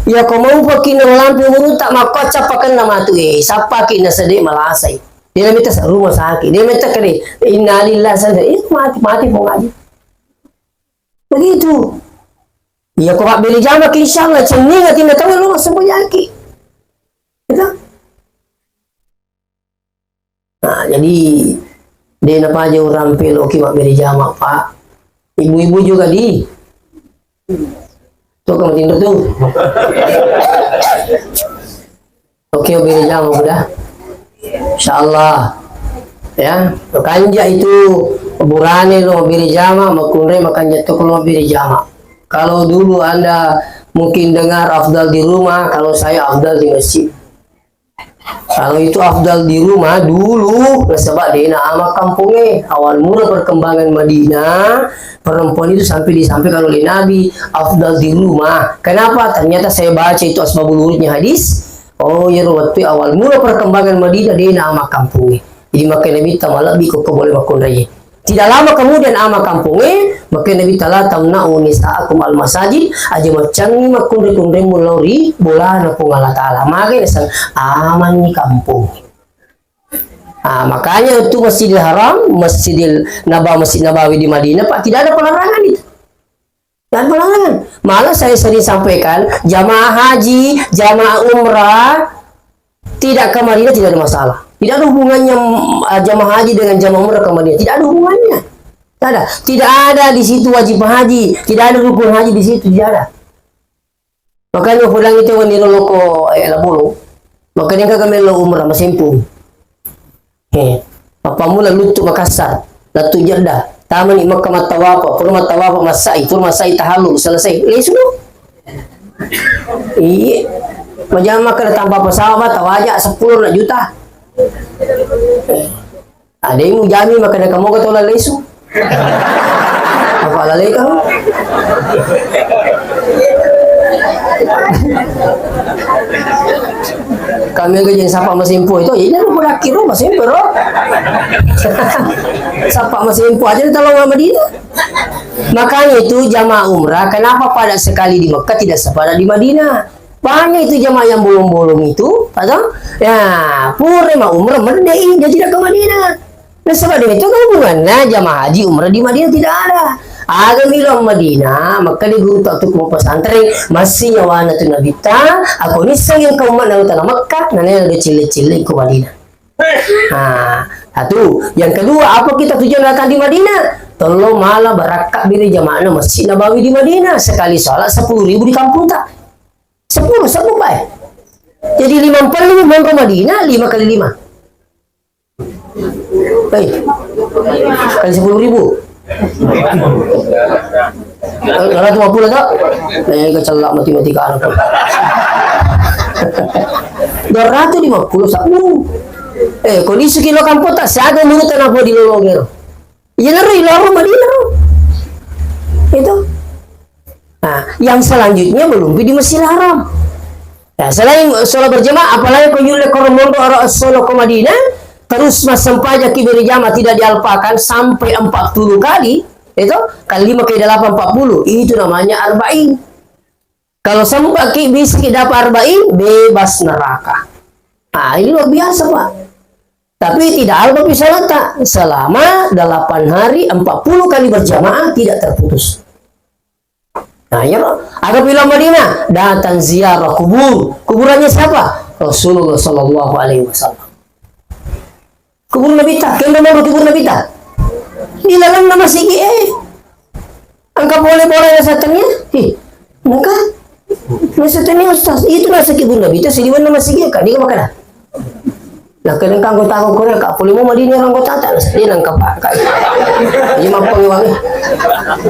Ya, kau mau pakai nama lampu burung tak mau kau capakan nama tu, eh, siapa kena sedih malasai. Dia lebih terus rumah sakit, dia minta kali, innalillahi, itu mati, mati Pung Haji. Begitu. Iya, ko Pak Beri Jama ki, insya Allah, cenning hati na tahu lo masuk penyakit. Gitu. Nah, jadi, de na paja urang pelo ki Pak Beri Jama, Pak. Ibu-ibu juga di. Tuh, kamu tidur tuh. Oke, Beri Jama udah. Insya Allah. Ya, makanja itu burane lo Beri Jama, makunre makanja to lo Beri Jama. Kalau dulu Anda mungkin dengar afdal di rumah, kalau saya afdal di masjid. Kalau itu afdal di rumah dulu, nasaba dena ama kamponge. Awal mula perkembangan Madinah, perempuan itu sampai disampaikan oleh Nabi, afdal di rumah. Kenapa? Ternyata saya baca itu asbabul wurudnya hadis. Oh, iyaro wettu awal mula perkembangan Madinah, dena ama kamponge. Jadi, makanya Nabi ta malebbi ko, ko boleh makunrai. Tidak lama kemudian ama kamponge, makanya Nabi ta, "La tamna'u nisa'akum al masajid," aja maccangi makkunrai-kunraimmu lao ri bolana Puang Allah Ta'ala. Magai naseng amanni kamponge. Ah, makanya itu Masjidil Haram, Masjidil Naba-, Masjid Nabawi di Madinah, Pak, tidak ada pelarangan itu. Dan pelarangan. Malah saya sering sampaikan, jamaah haji, jamaah umrah, tidak ke Madinah tidak ada masalah. Tidak ada hubungannya, mm, jamaah haji dengan jamaah umrah ke Madinah. Tidak ada hubungannya. Tidak ada. Tidak ada di situ wajib haji. Tidak ada rukun haji di situ. Tidak ada. Makanya pulang itu wani loko, eh, labulu. Makanya kagak melo umrah masempung. He, appammula luttu Makassar, lettu Jeddah, tamani Mekka mattawapa, pura mattawapa massai, pura massai tahallul, selesai, lesu lo. Iye, majama makkeda tanpa pesawat, tawaja seppulo na juta. Ademu jami makkeda kamoga tola lesu. Apa laleka? Kami gaji sapa masimpo itu, ya, ini mau laki ro masimpo ro. Sapa masimpo aja di tolong Madinah. Makanya itu jamaah umrah, kenapa pada sekali di Mekah tidak sepadan di Madinah? Banyak itu jamaah yang bolong-bolong itu, atau? Ya, pura ma umrah merdei, dia tidak ke Madinah. Nasaba de' itu hubunganna jamaah haji umrah di Madinah, tidak ada. Aga milo Madinah, Makkah di guru tak tu pesantren, masih nyawana tu Nabitta, aku niseng yang kau mana tanah Makkah, nanya ada cile-cile ke Madinah. Nah, satu. Yang kedua, apa kita tujuan datang di Madinah? Tollo mala barakka biri jamaahna Masjid Nabawi di Madinah. Sekali sholat sepuluh ribu di kampung tak? Sepuluh, sepuluh bae. Jadi lima puluh lima ke Madinah, lima kali lima. Hei, kali sepuluh ribu. Dua ratus lima puluh tak? Eh, kecellak matematika anak. Dua ratus lima puluh sepuluh. Eh, kondisi kilo kampung tak siaga menurut tanah di lolongnya. Iya, naro, ilaro Madinah, ro. Itu. Nah, yang selanjutnya belum di Masjidil Haram. Ya, selain sholat berjamaah, apalagi ko yulle koro monro aro solo ke Madinah, terus massempajang ki berjamaah tidak dialpakan sampai empat puluh kali, itu kan lima kali delapan, empat puluh, itu namanya arba'in. Kalau sempat ki bisa ki dapat arba'in, bebas neraka. Nah, ini luar biasa, Pak. Tapi tidak alpa pi salata selama delapan hari, empat puluh kali berjamaah tidak terputus. Nah, ya, aga pila Madinah, datang ziarah kubur. Kuburannya siapa? Rasulullah sallallahu alaihi wasallam. Kubur Nabitta, kendo mau kubur Nabitta. Di dalam nama sigi, eh. Engka pole-pole nasattennia? Hi, engka. Nasattennia, Ustaz. Itu nasa kubur Nabitta, siliwan nama sigi, kan? Dia makan. Nah, kadang kanggo tahu kore, Kak, pole mau Madinah orang kota tak? Dia nangkap, Pak, Kak. Jadi mampu wangi.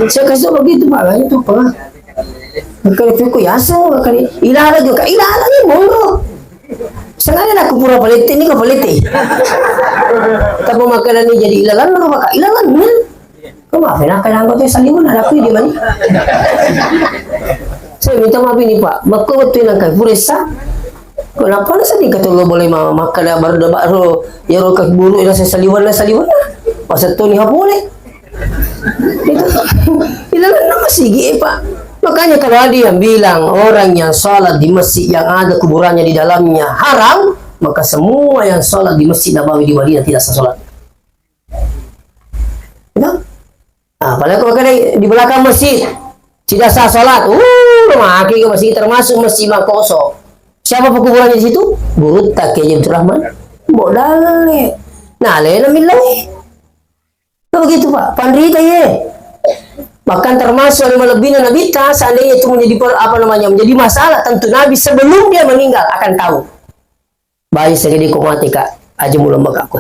Saya kasih tahu begitu, Pak, itu, Pak. Engka itu ku yasa, engka ni. Ilala juga, ilala ni, monggo. Sengaja aku pura palette ni, ko palette. Tapi makanan ni jadi ilalan, apa, Kak? Ilalan, ya? Ko maaf ya, nakka nangko te saliweng, ada aku di mana? Saya minta maaf ini, Pak. Makko betul nangka puressa. Kenapa na sedih kata lo boleh ma-, makan ya baru, baru ya ro keburu ya saya saliweng, saliweng. Masa tu ni hapole. Itu. Ilalan nama sigi, eh, Pak. Makanya kalau ada yang bilang orang yang sholat di masjid yang ada kuburannya di dalamnya haram, maka semua yang sholat di Masjid Nabawi di Madinah tidak sah sholat. Nah, apalagi kalau kena di belakang masjid, tidak sah salat. Uh, rumah ke masjid, termasuk Masjid Mangkoso. Siapa pekuburannya di situ? Gurutta Kiai Abdul Rahman. Mbok dalle. Nah, lena millau. Nah, begitu, Pak. Panrita, ye. Bahkan termasuk oleh melebihi Nabi ta, seandainya itu menjadi per-, apa namanya, menjadi masalah, tentu Nabi sebelum dia meninggal akan tahu. Bayi segede ko mate, Kak. Aja mulai Kak.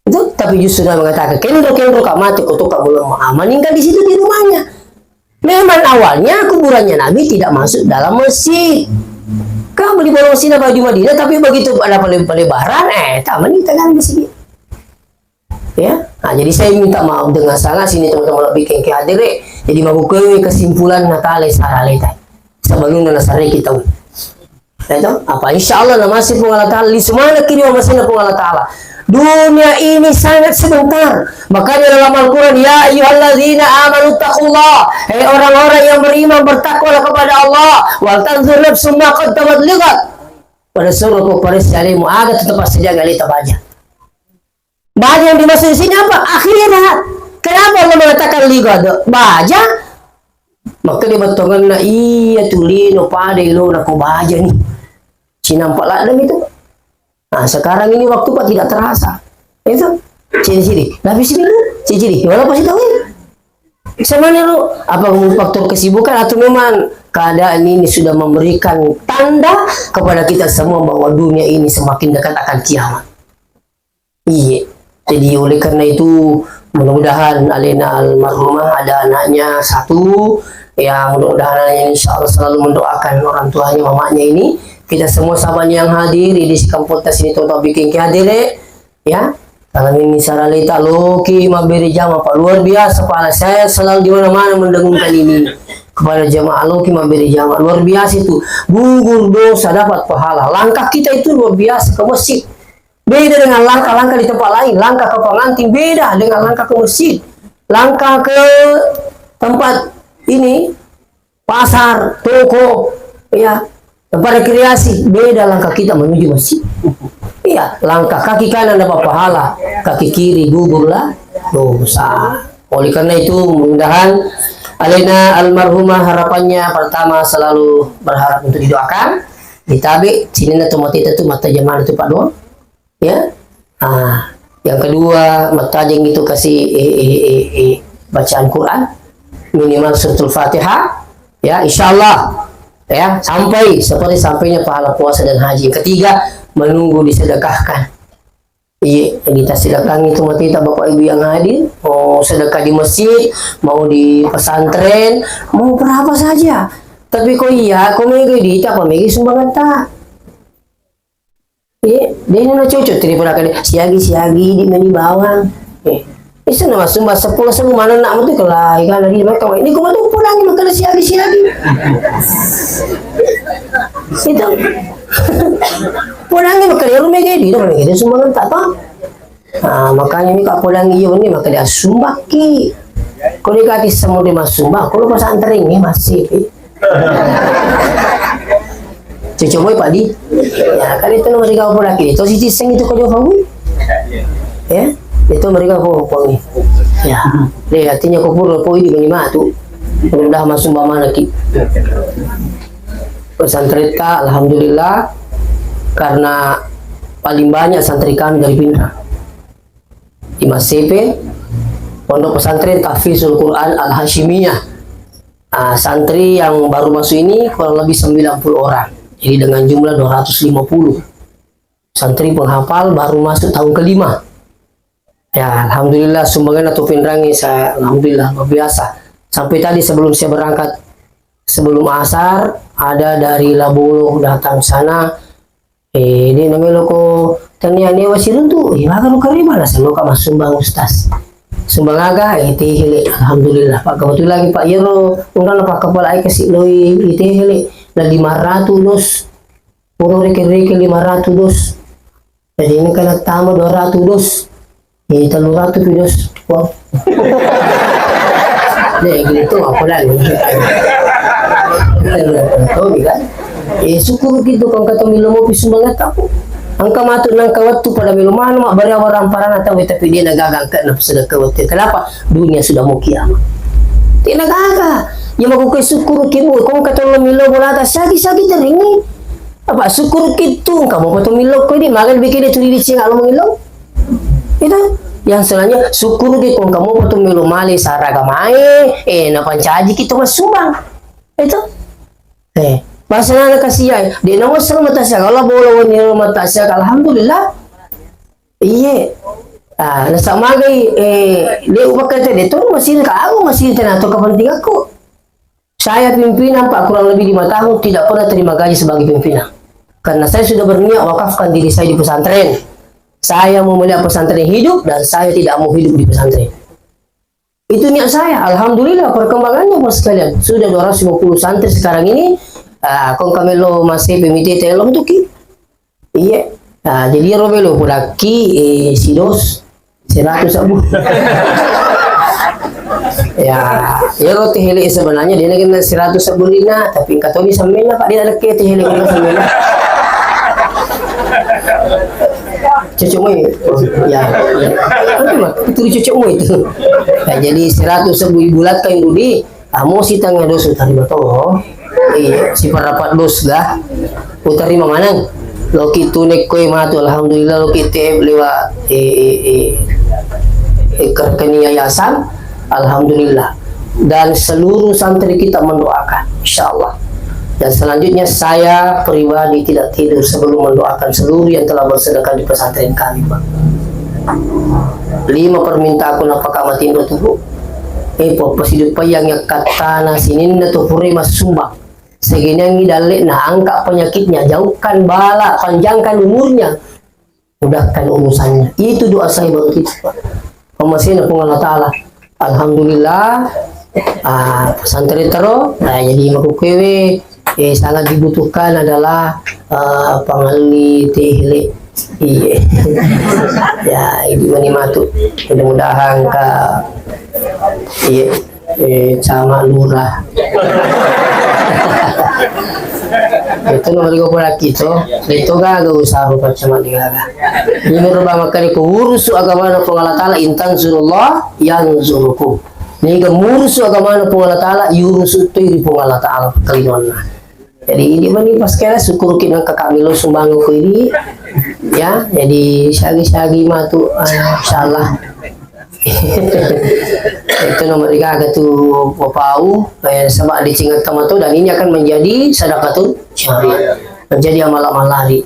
Itu, tapi justru Nabi mengatakan, "Kenro, kenro, Kak, mate, kutu, Kak, belum." Ah, meninggal di situ, di rumahnya. Memang awalnya kuburannya Nabi tidak masuk dalam masjid. Kan beli bolong sini baju Madinah, tapi begitu pada pele-, pelebaran, eh, tak meninggal dalam masjid. Ya, nah, jadi saya minta maaf dengan sangat sini teman-teman lebih kengke hadir, eh. Jadi mabukui kesimpulan Natale sarale tai. Sebelum Natale kita. Itu apa? Insya Allah, na masih Puang Allah Ta'ala, li semangat kini wa masih Puang Allah Ta'ala. Dunia ini sangat sebentar. Makanya dalam Al-Quran, "Ya ayyuhalladzina amanu taqullah." Hei orang-orang yang beriman, bertakwalah kepada Allah. "Wal tanzur nafsum ma qaddamat lighad." Pada suruh kau pada sialimu, aga tetap saja ngalita baja. Baja yang dimaksud di sini apa? Akhirat. Kenapa Allah mengatakan lighad? Baja. Maka dia bettonganna, iya tu lino pada ilona ko baja ni. Cinampak ladang itu. Nah, sekarang ini waktu, Pak, tidak terasa. Itu. Ciri-ciri. Habis ini, ciri-ciri. Wala pasti tahu. Sama nih, lu. Apa faktor kesibukan atau memang keadaan ini sudah memberikan tanda kepada kita semua bahwa dunia ini semakin dekat akan kiamat? Iya. Jadi oleh karena itu, mudah-mudahan alena almarhumah ada anaknya satu, ya, mudah-mudahan anaknya insya Allah selalu mendoakan orang tuanya, mamanya ini. Kita semua sahabat yang hadir di sikampota sini, tonton bikin hadir, ya. Kalau ini saralita loki mabbere jama, Pak, luar biasa, Pak. Saya selalu di mana-mana mendengungkan ini kepada jamaah loki mabbere jama, luar biasa itu. Gugur dosa, dapat pahala. Langkah kita itu luar biasa ke masjid. Beda dengan langkah-langkah di tempat lain. Langkah ke pengantin beda dengan langkah ke masjid. Langkah ke tempat ini, pasar, toko, ya, tempat rekreasi, beda langkah kita menuju masjid. Iya, Ya, langkah kaki kanan dapat pahala, kaki kiri gugurlah dosa. Oleh karena itu, mudah-mudahan alena almarhumah harapannya pertama selalu berharap untuk didoakan, ditabe, sininna tu mati itu mata jamaah itu Pak Doang. Ya. Ah, yang kedua, mattajeng itu kasih, eh, eh, eh, eh, bacaan Quran, minimal suratul Fatihah, ya, insya Allah, ya, sampai seperti sampainya pahala puasa dan haji. Yang ketiga, menunggu disedekahkan. Iya, kita sedekahkan itu mati kita Bapak Ibu yang hadir, mau sedekah di masjid, mau di pesantren, mau berapa saja. Tapi kok iya, kok mega di apa mega sumbangan tak? Eh, de' na cocok tadi pura kade, siagi-siagi di meni bawang. Eh, bisa na masumba seppulo sebu maneng nak matu kela, ikan lagi mereka, ini kuma tu pulangi makkeda siagi-siagi. Itu. Pulangi makkeda rumah jadi, dong, gitu, sumbangan tak apa. Ah, makanya ini kak pulangi iya ini makkeda sumbaki. Kau dikati semua di masumba, kau lupa santri ini masih. Cocok moi, Pak Di. Ya, kan itu nomor tiga puluh lagi. Itu si Ciseng itu kau jawab aku. Ya, itu mereka kau kau ni. Ya, deh, artinya kau pura kau ini bagi matu. Mudah masuk bamana ki. Pesantren ta, alhamdulillah, karena paling banyak santri kami dari Pinrang. Di Masepe, Pondok Pesantren Tahfizul Quran Al Hasyimiyah. Ah, santri yang baru masuk ini kurang lebih sembilan puluh orang. Jadi dengan jumlah dua ratus lima puluh. Santri penghafal baru masuk tahun kelima. Ya, alhamdulillah sumbangan atau pinrangi saya, alhamdulillah luar biasa. Sampai tadi sebelum saya berangkat, sebelum asar, ada dari Labolo datang sana. Eh, de' namelo ko tania newa siruntu, eh, maga lu karima, naseng loka massumbang, Ustaz. Sumbang aga? Eh, tehele, alhamdulillah. Pak, kebetulan lagi, Pak, iyaro, ungkana Pak Kepala, eh, kasi loi, eh, tehele, na lima ratus dos. Puro reke-reke lima ratus dos. Jadi ini kena tambah dua ratus dos. Eh, tellu ratu pi dos. Wah. Deh, gitu, apa lagi? Tahu kan? Eh, syukur gitu, kau kata milo mau pisumbangan tahu. Angka matu nangka waktu pada milo mana mak bari awal ramparana tahu, tapi dia na gaga angka na sedekah waktu. Kenapa? Dunia sudah mau kiamat. Tidak gaga. Ya mau kau syukur kibu, kau kata lo milo bolata sagi-sagi teringi. Apa syukur kitu, kamu apa tu milo kau di magal bikin dia curi di singa lo milo. Itu yang selanjutnya, syukur ki kong kamu betul melo male saraga mae, eh, na pancaji kita masubang. Itu. Eh, bahasa nana kasihan, de' na waseng mata siaga, Allah bolo wani mata siaga, alhamdulillah. Iye. Ah, nasa magai, eh, de' upakai te de' tu masih ka aku masih tena tu kepentinganku. Saya pimpinan, Pak, kurang lebih lima tahun tidak pernah terima gaji sebagai pimpinan. Karena saya sudah berniat wakafkan diri saya di pesantren. Saya mau melihat pesantren hidup dan saya tidak mau hidup di pesantren. Itu niat saya. Alhamdulillah perkembangannya, Bos sekalian. Sudah dua ratus lima puluh santri sekarang ini. Ah, kong kami lo masih pemiti telom tuki. Iya. Nah, jadi ero melo pudakki, eh, sidos seratus abu. Ya, ero tehele sebenarnya dia lagi seratus abu lina, tapi engka toni sammenna, Pak, dia lagi tehele kena sammenna. Cocok moi. Ya. Tapi mah, itu cocok moi itu. Ya, jadi seratus abu ibu lakka yang Budi. Amo sitengah dos utarima to. Iya, siparapat dos ga. Utarima maneng. Loki tu nekkoe matu, alhamdulillah, loki T F lewat, eh, eh, eh, eh, ke rekening yayasan, alhamdulillah. Dan seluruh santri kita mendoakan, insya Allah. Dan selanjutnya saya pribadi tidak tidur sebelum mendoakan seluruh yang telah bersedekah di pesantren kami, Pak. Lima permintaanku napaka matindo tu, Bu. Eh, po, pasiduppayangngi akkattana sininna tu pura massumbang. Seginiangi dalle'na, angkat penyakitnya, jauhkan bala, panjangkan umurnya, mudahkan urusannya. Itu doa saya buat kita, Pak. Pemasena Puang Allah Ta'ala. Alhamdulillah, ah, pesantren tero, nah, jadi makukewe, eh, sangat dibutuhkan adalah, eh, pangalli tehele. Iya. Ya, ini mani matu. Mudah-mudahan ka, iya, eh, sama lurah. Itu nomor tiga puluh lagi itu. Itu gaga usaha rupa cuma digaga. Ini berubah makanya ku urusu agamana Puang Allah Ta'ala, in tansurullah yansurkum. Ini ga murusu agamana Puang Allah Ta'ala, yurusu tu ri Puang Allah Ta'ala. Kalimanna. Jadi, ini mani pas kira syukur kita kakak Milo sumbangan ku ini. Ya, jadi sagi-sagi matu, ah, insyaallah. Itu nomor tiga tu papau, eh, sama di cingat tamato dan ini akan menjadi sadaqatul jariah. Menjadi amal-amal lari.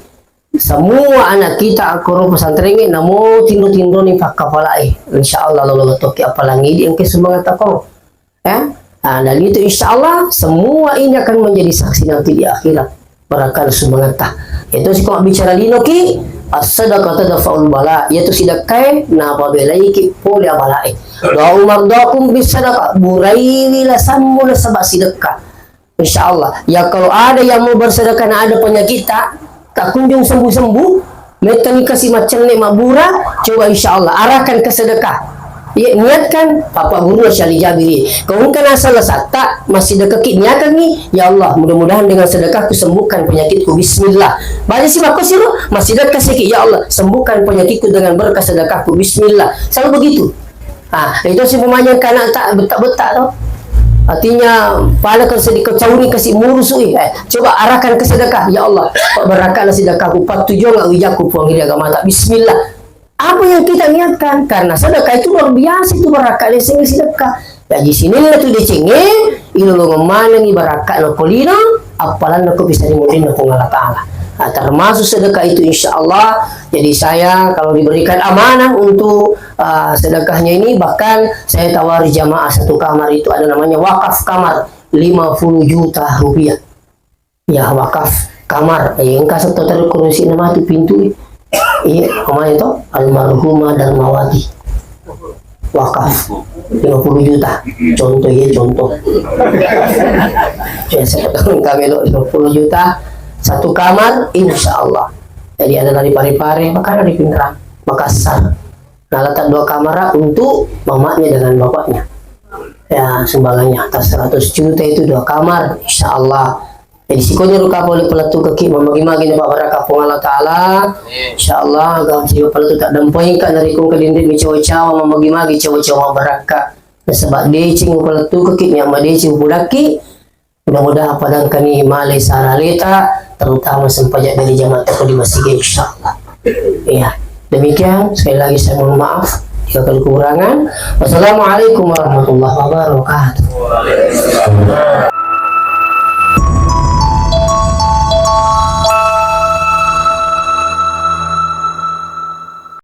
Semua anak kita akkoro pesantren ini namo tindo-tindo ni pakkapalai. Insyaallah lolo toki apalagi di engke semangat apa. Ya. Nah, dan itu insya Allah semua ini akan menjadi saksi nanti di akhirat. Barakal sumangata. Itu sih kok bicara lino ki, as-sadaqah tadfa'ul bala. Yaitu sidekkai na pabelai ki pole abalae. Doa umar doakum bis sadaqah. Buraiwi la sammu nasaba sidekka. Insya Allah. Ya kalau ada yang mau bersedekah, na ada penyakit tak, tak kunjung sembuh-sembuh, Mettani kasi maccenne mabbura, coba insya Allah arahkan ke sedekah. Iya, niatkan Bapak Guru Syali Jabiri. Kau engka nasala satta, masih dekaki niakanni, ya Allah, mudah-mudahan dengan sedekahku sembuhkan penyakitku. Bismillah. Baca si makko siro, masih dekat siki, ya Allah, sembuhkan penyakitku dengan berkah sedekahku. Bismillah. Selalu begitu. Ah, itu si pemanya kana tak betak-betak tu. Artinya, pada kau sedikit cauni kasi murusui. Eh, coba arahkan ke sedekah. Ya Allah, berakatlah sedekahku. Patujung nggak wijakku puang iri agama tak. Bismillah. Apa yang kita niatkan? Karena sedekah itu luar biasa itu berakatnya sehingga sedekah. Ya, di sini tu dicinge, ilolongeng manengi barakatna ko lino, appalanna ko bisa dimudinna Puang Allah Ta'ala. Nah, termasuk sedekah itu insya Allah. Jadi saya kalau diberikan amanah untuk, uh, sedekahnya ini, bahkan saya tawari jamaah satu kamar itu ada namanya wakaf kamar lima puluh juta rupiah. Ya, wakaf kamar. Eh, engka satu terus kursi nama tu pintu. Iya, kemarin tu almarhumah Darmawati. Wakaf lima puluh juta. Contoh ya, contoh. Ya, saya kami lo lima puluh juta satu kamar, insya Allah. Jadi ada dari Parepare, bahkan dari Pinrang, Makassar. Nah, letak dua kamar untuk mamanya dengan bapaknya. Ya, sumbangannya atas seratus juta itu dua kamar, insya Allah. Jadi sikonya ruka pole pelettu kaki mamagi-magi na barakah Puang Allah Ta'ala. Insya Allah, gam siwa pelettu tak dempoi ka narikung ke dinding mi cawa-cawa mamagi-magi cawa-cawa barakah. Nasaba deceng pelettu kaki nyama deceng pudaki. Mudah-mudahan padangkani male saraleta, terutama sempajak dari jamaah toko di masjid, insya Allah. Iya. Demikian, sekali lagi saya mohon maaf jika ada kekurangan. Wassalamualaikum warahmatullahi wabarakatuh.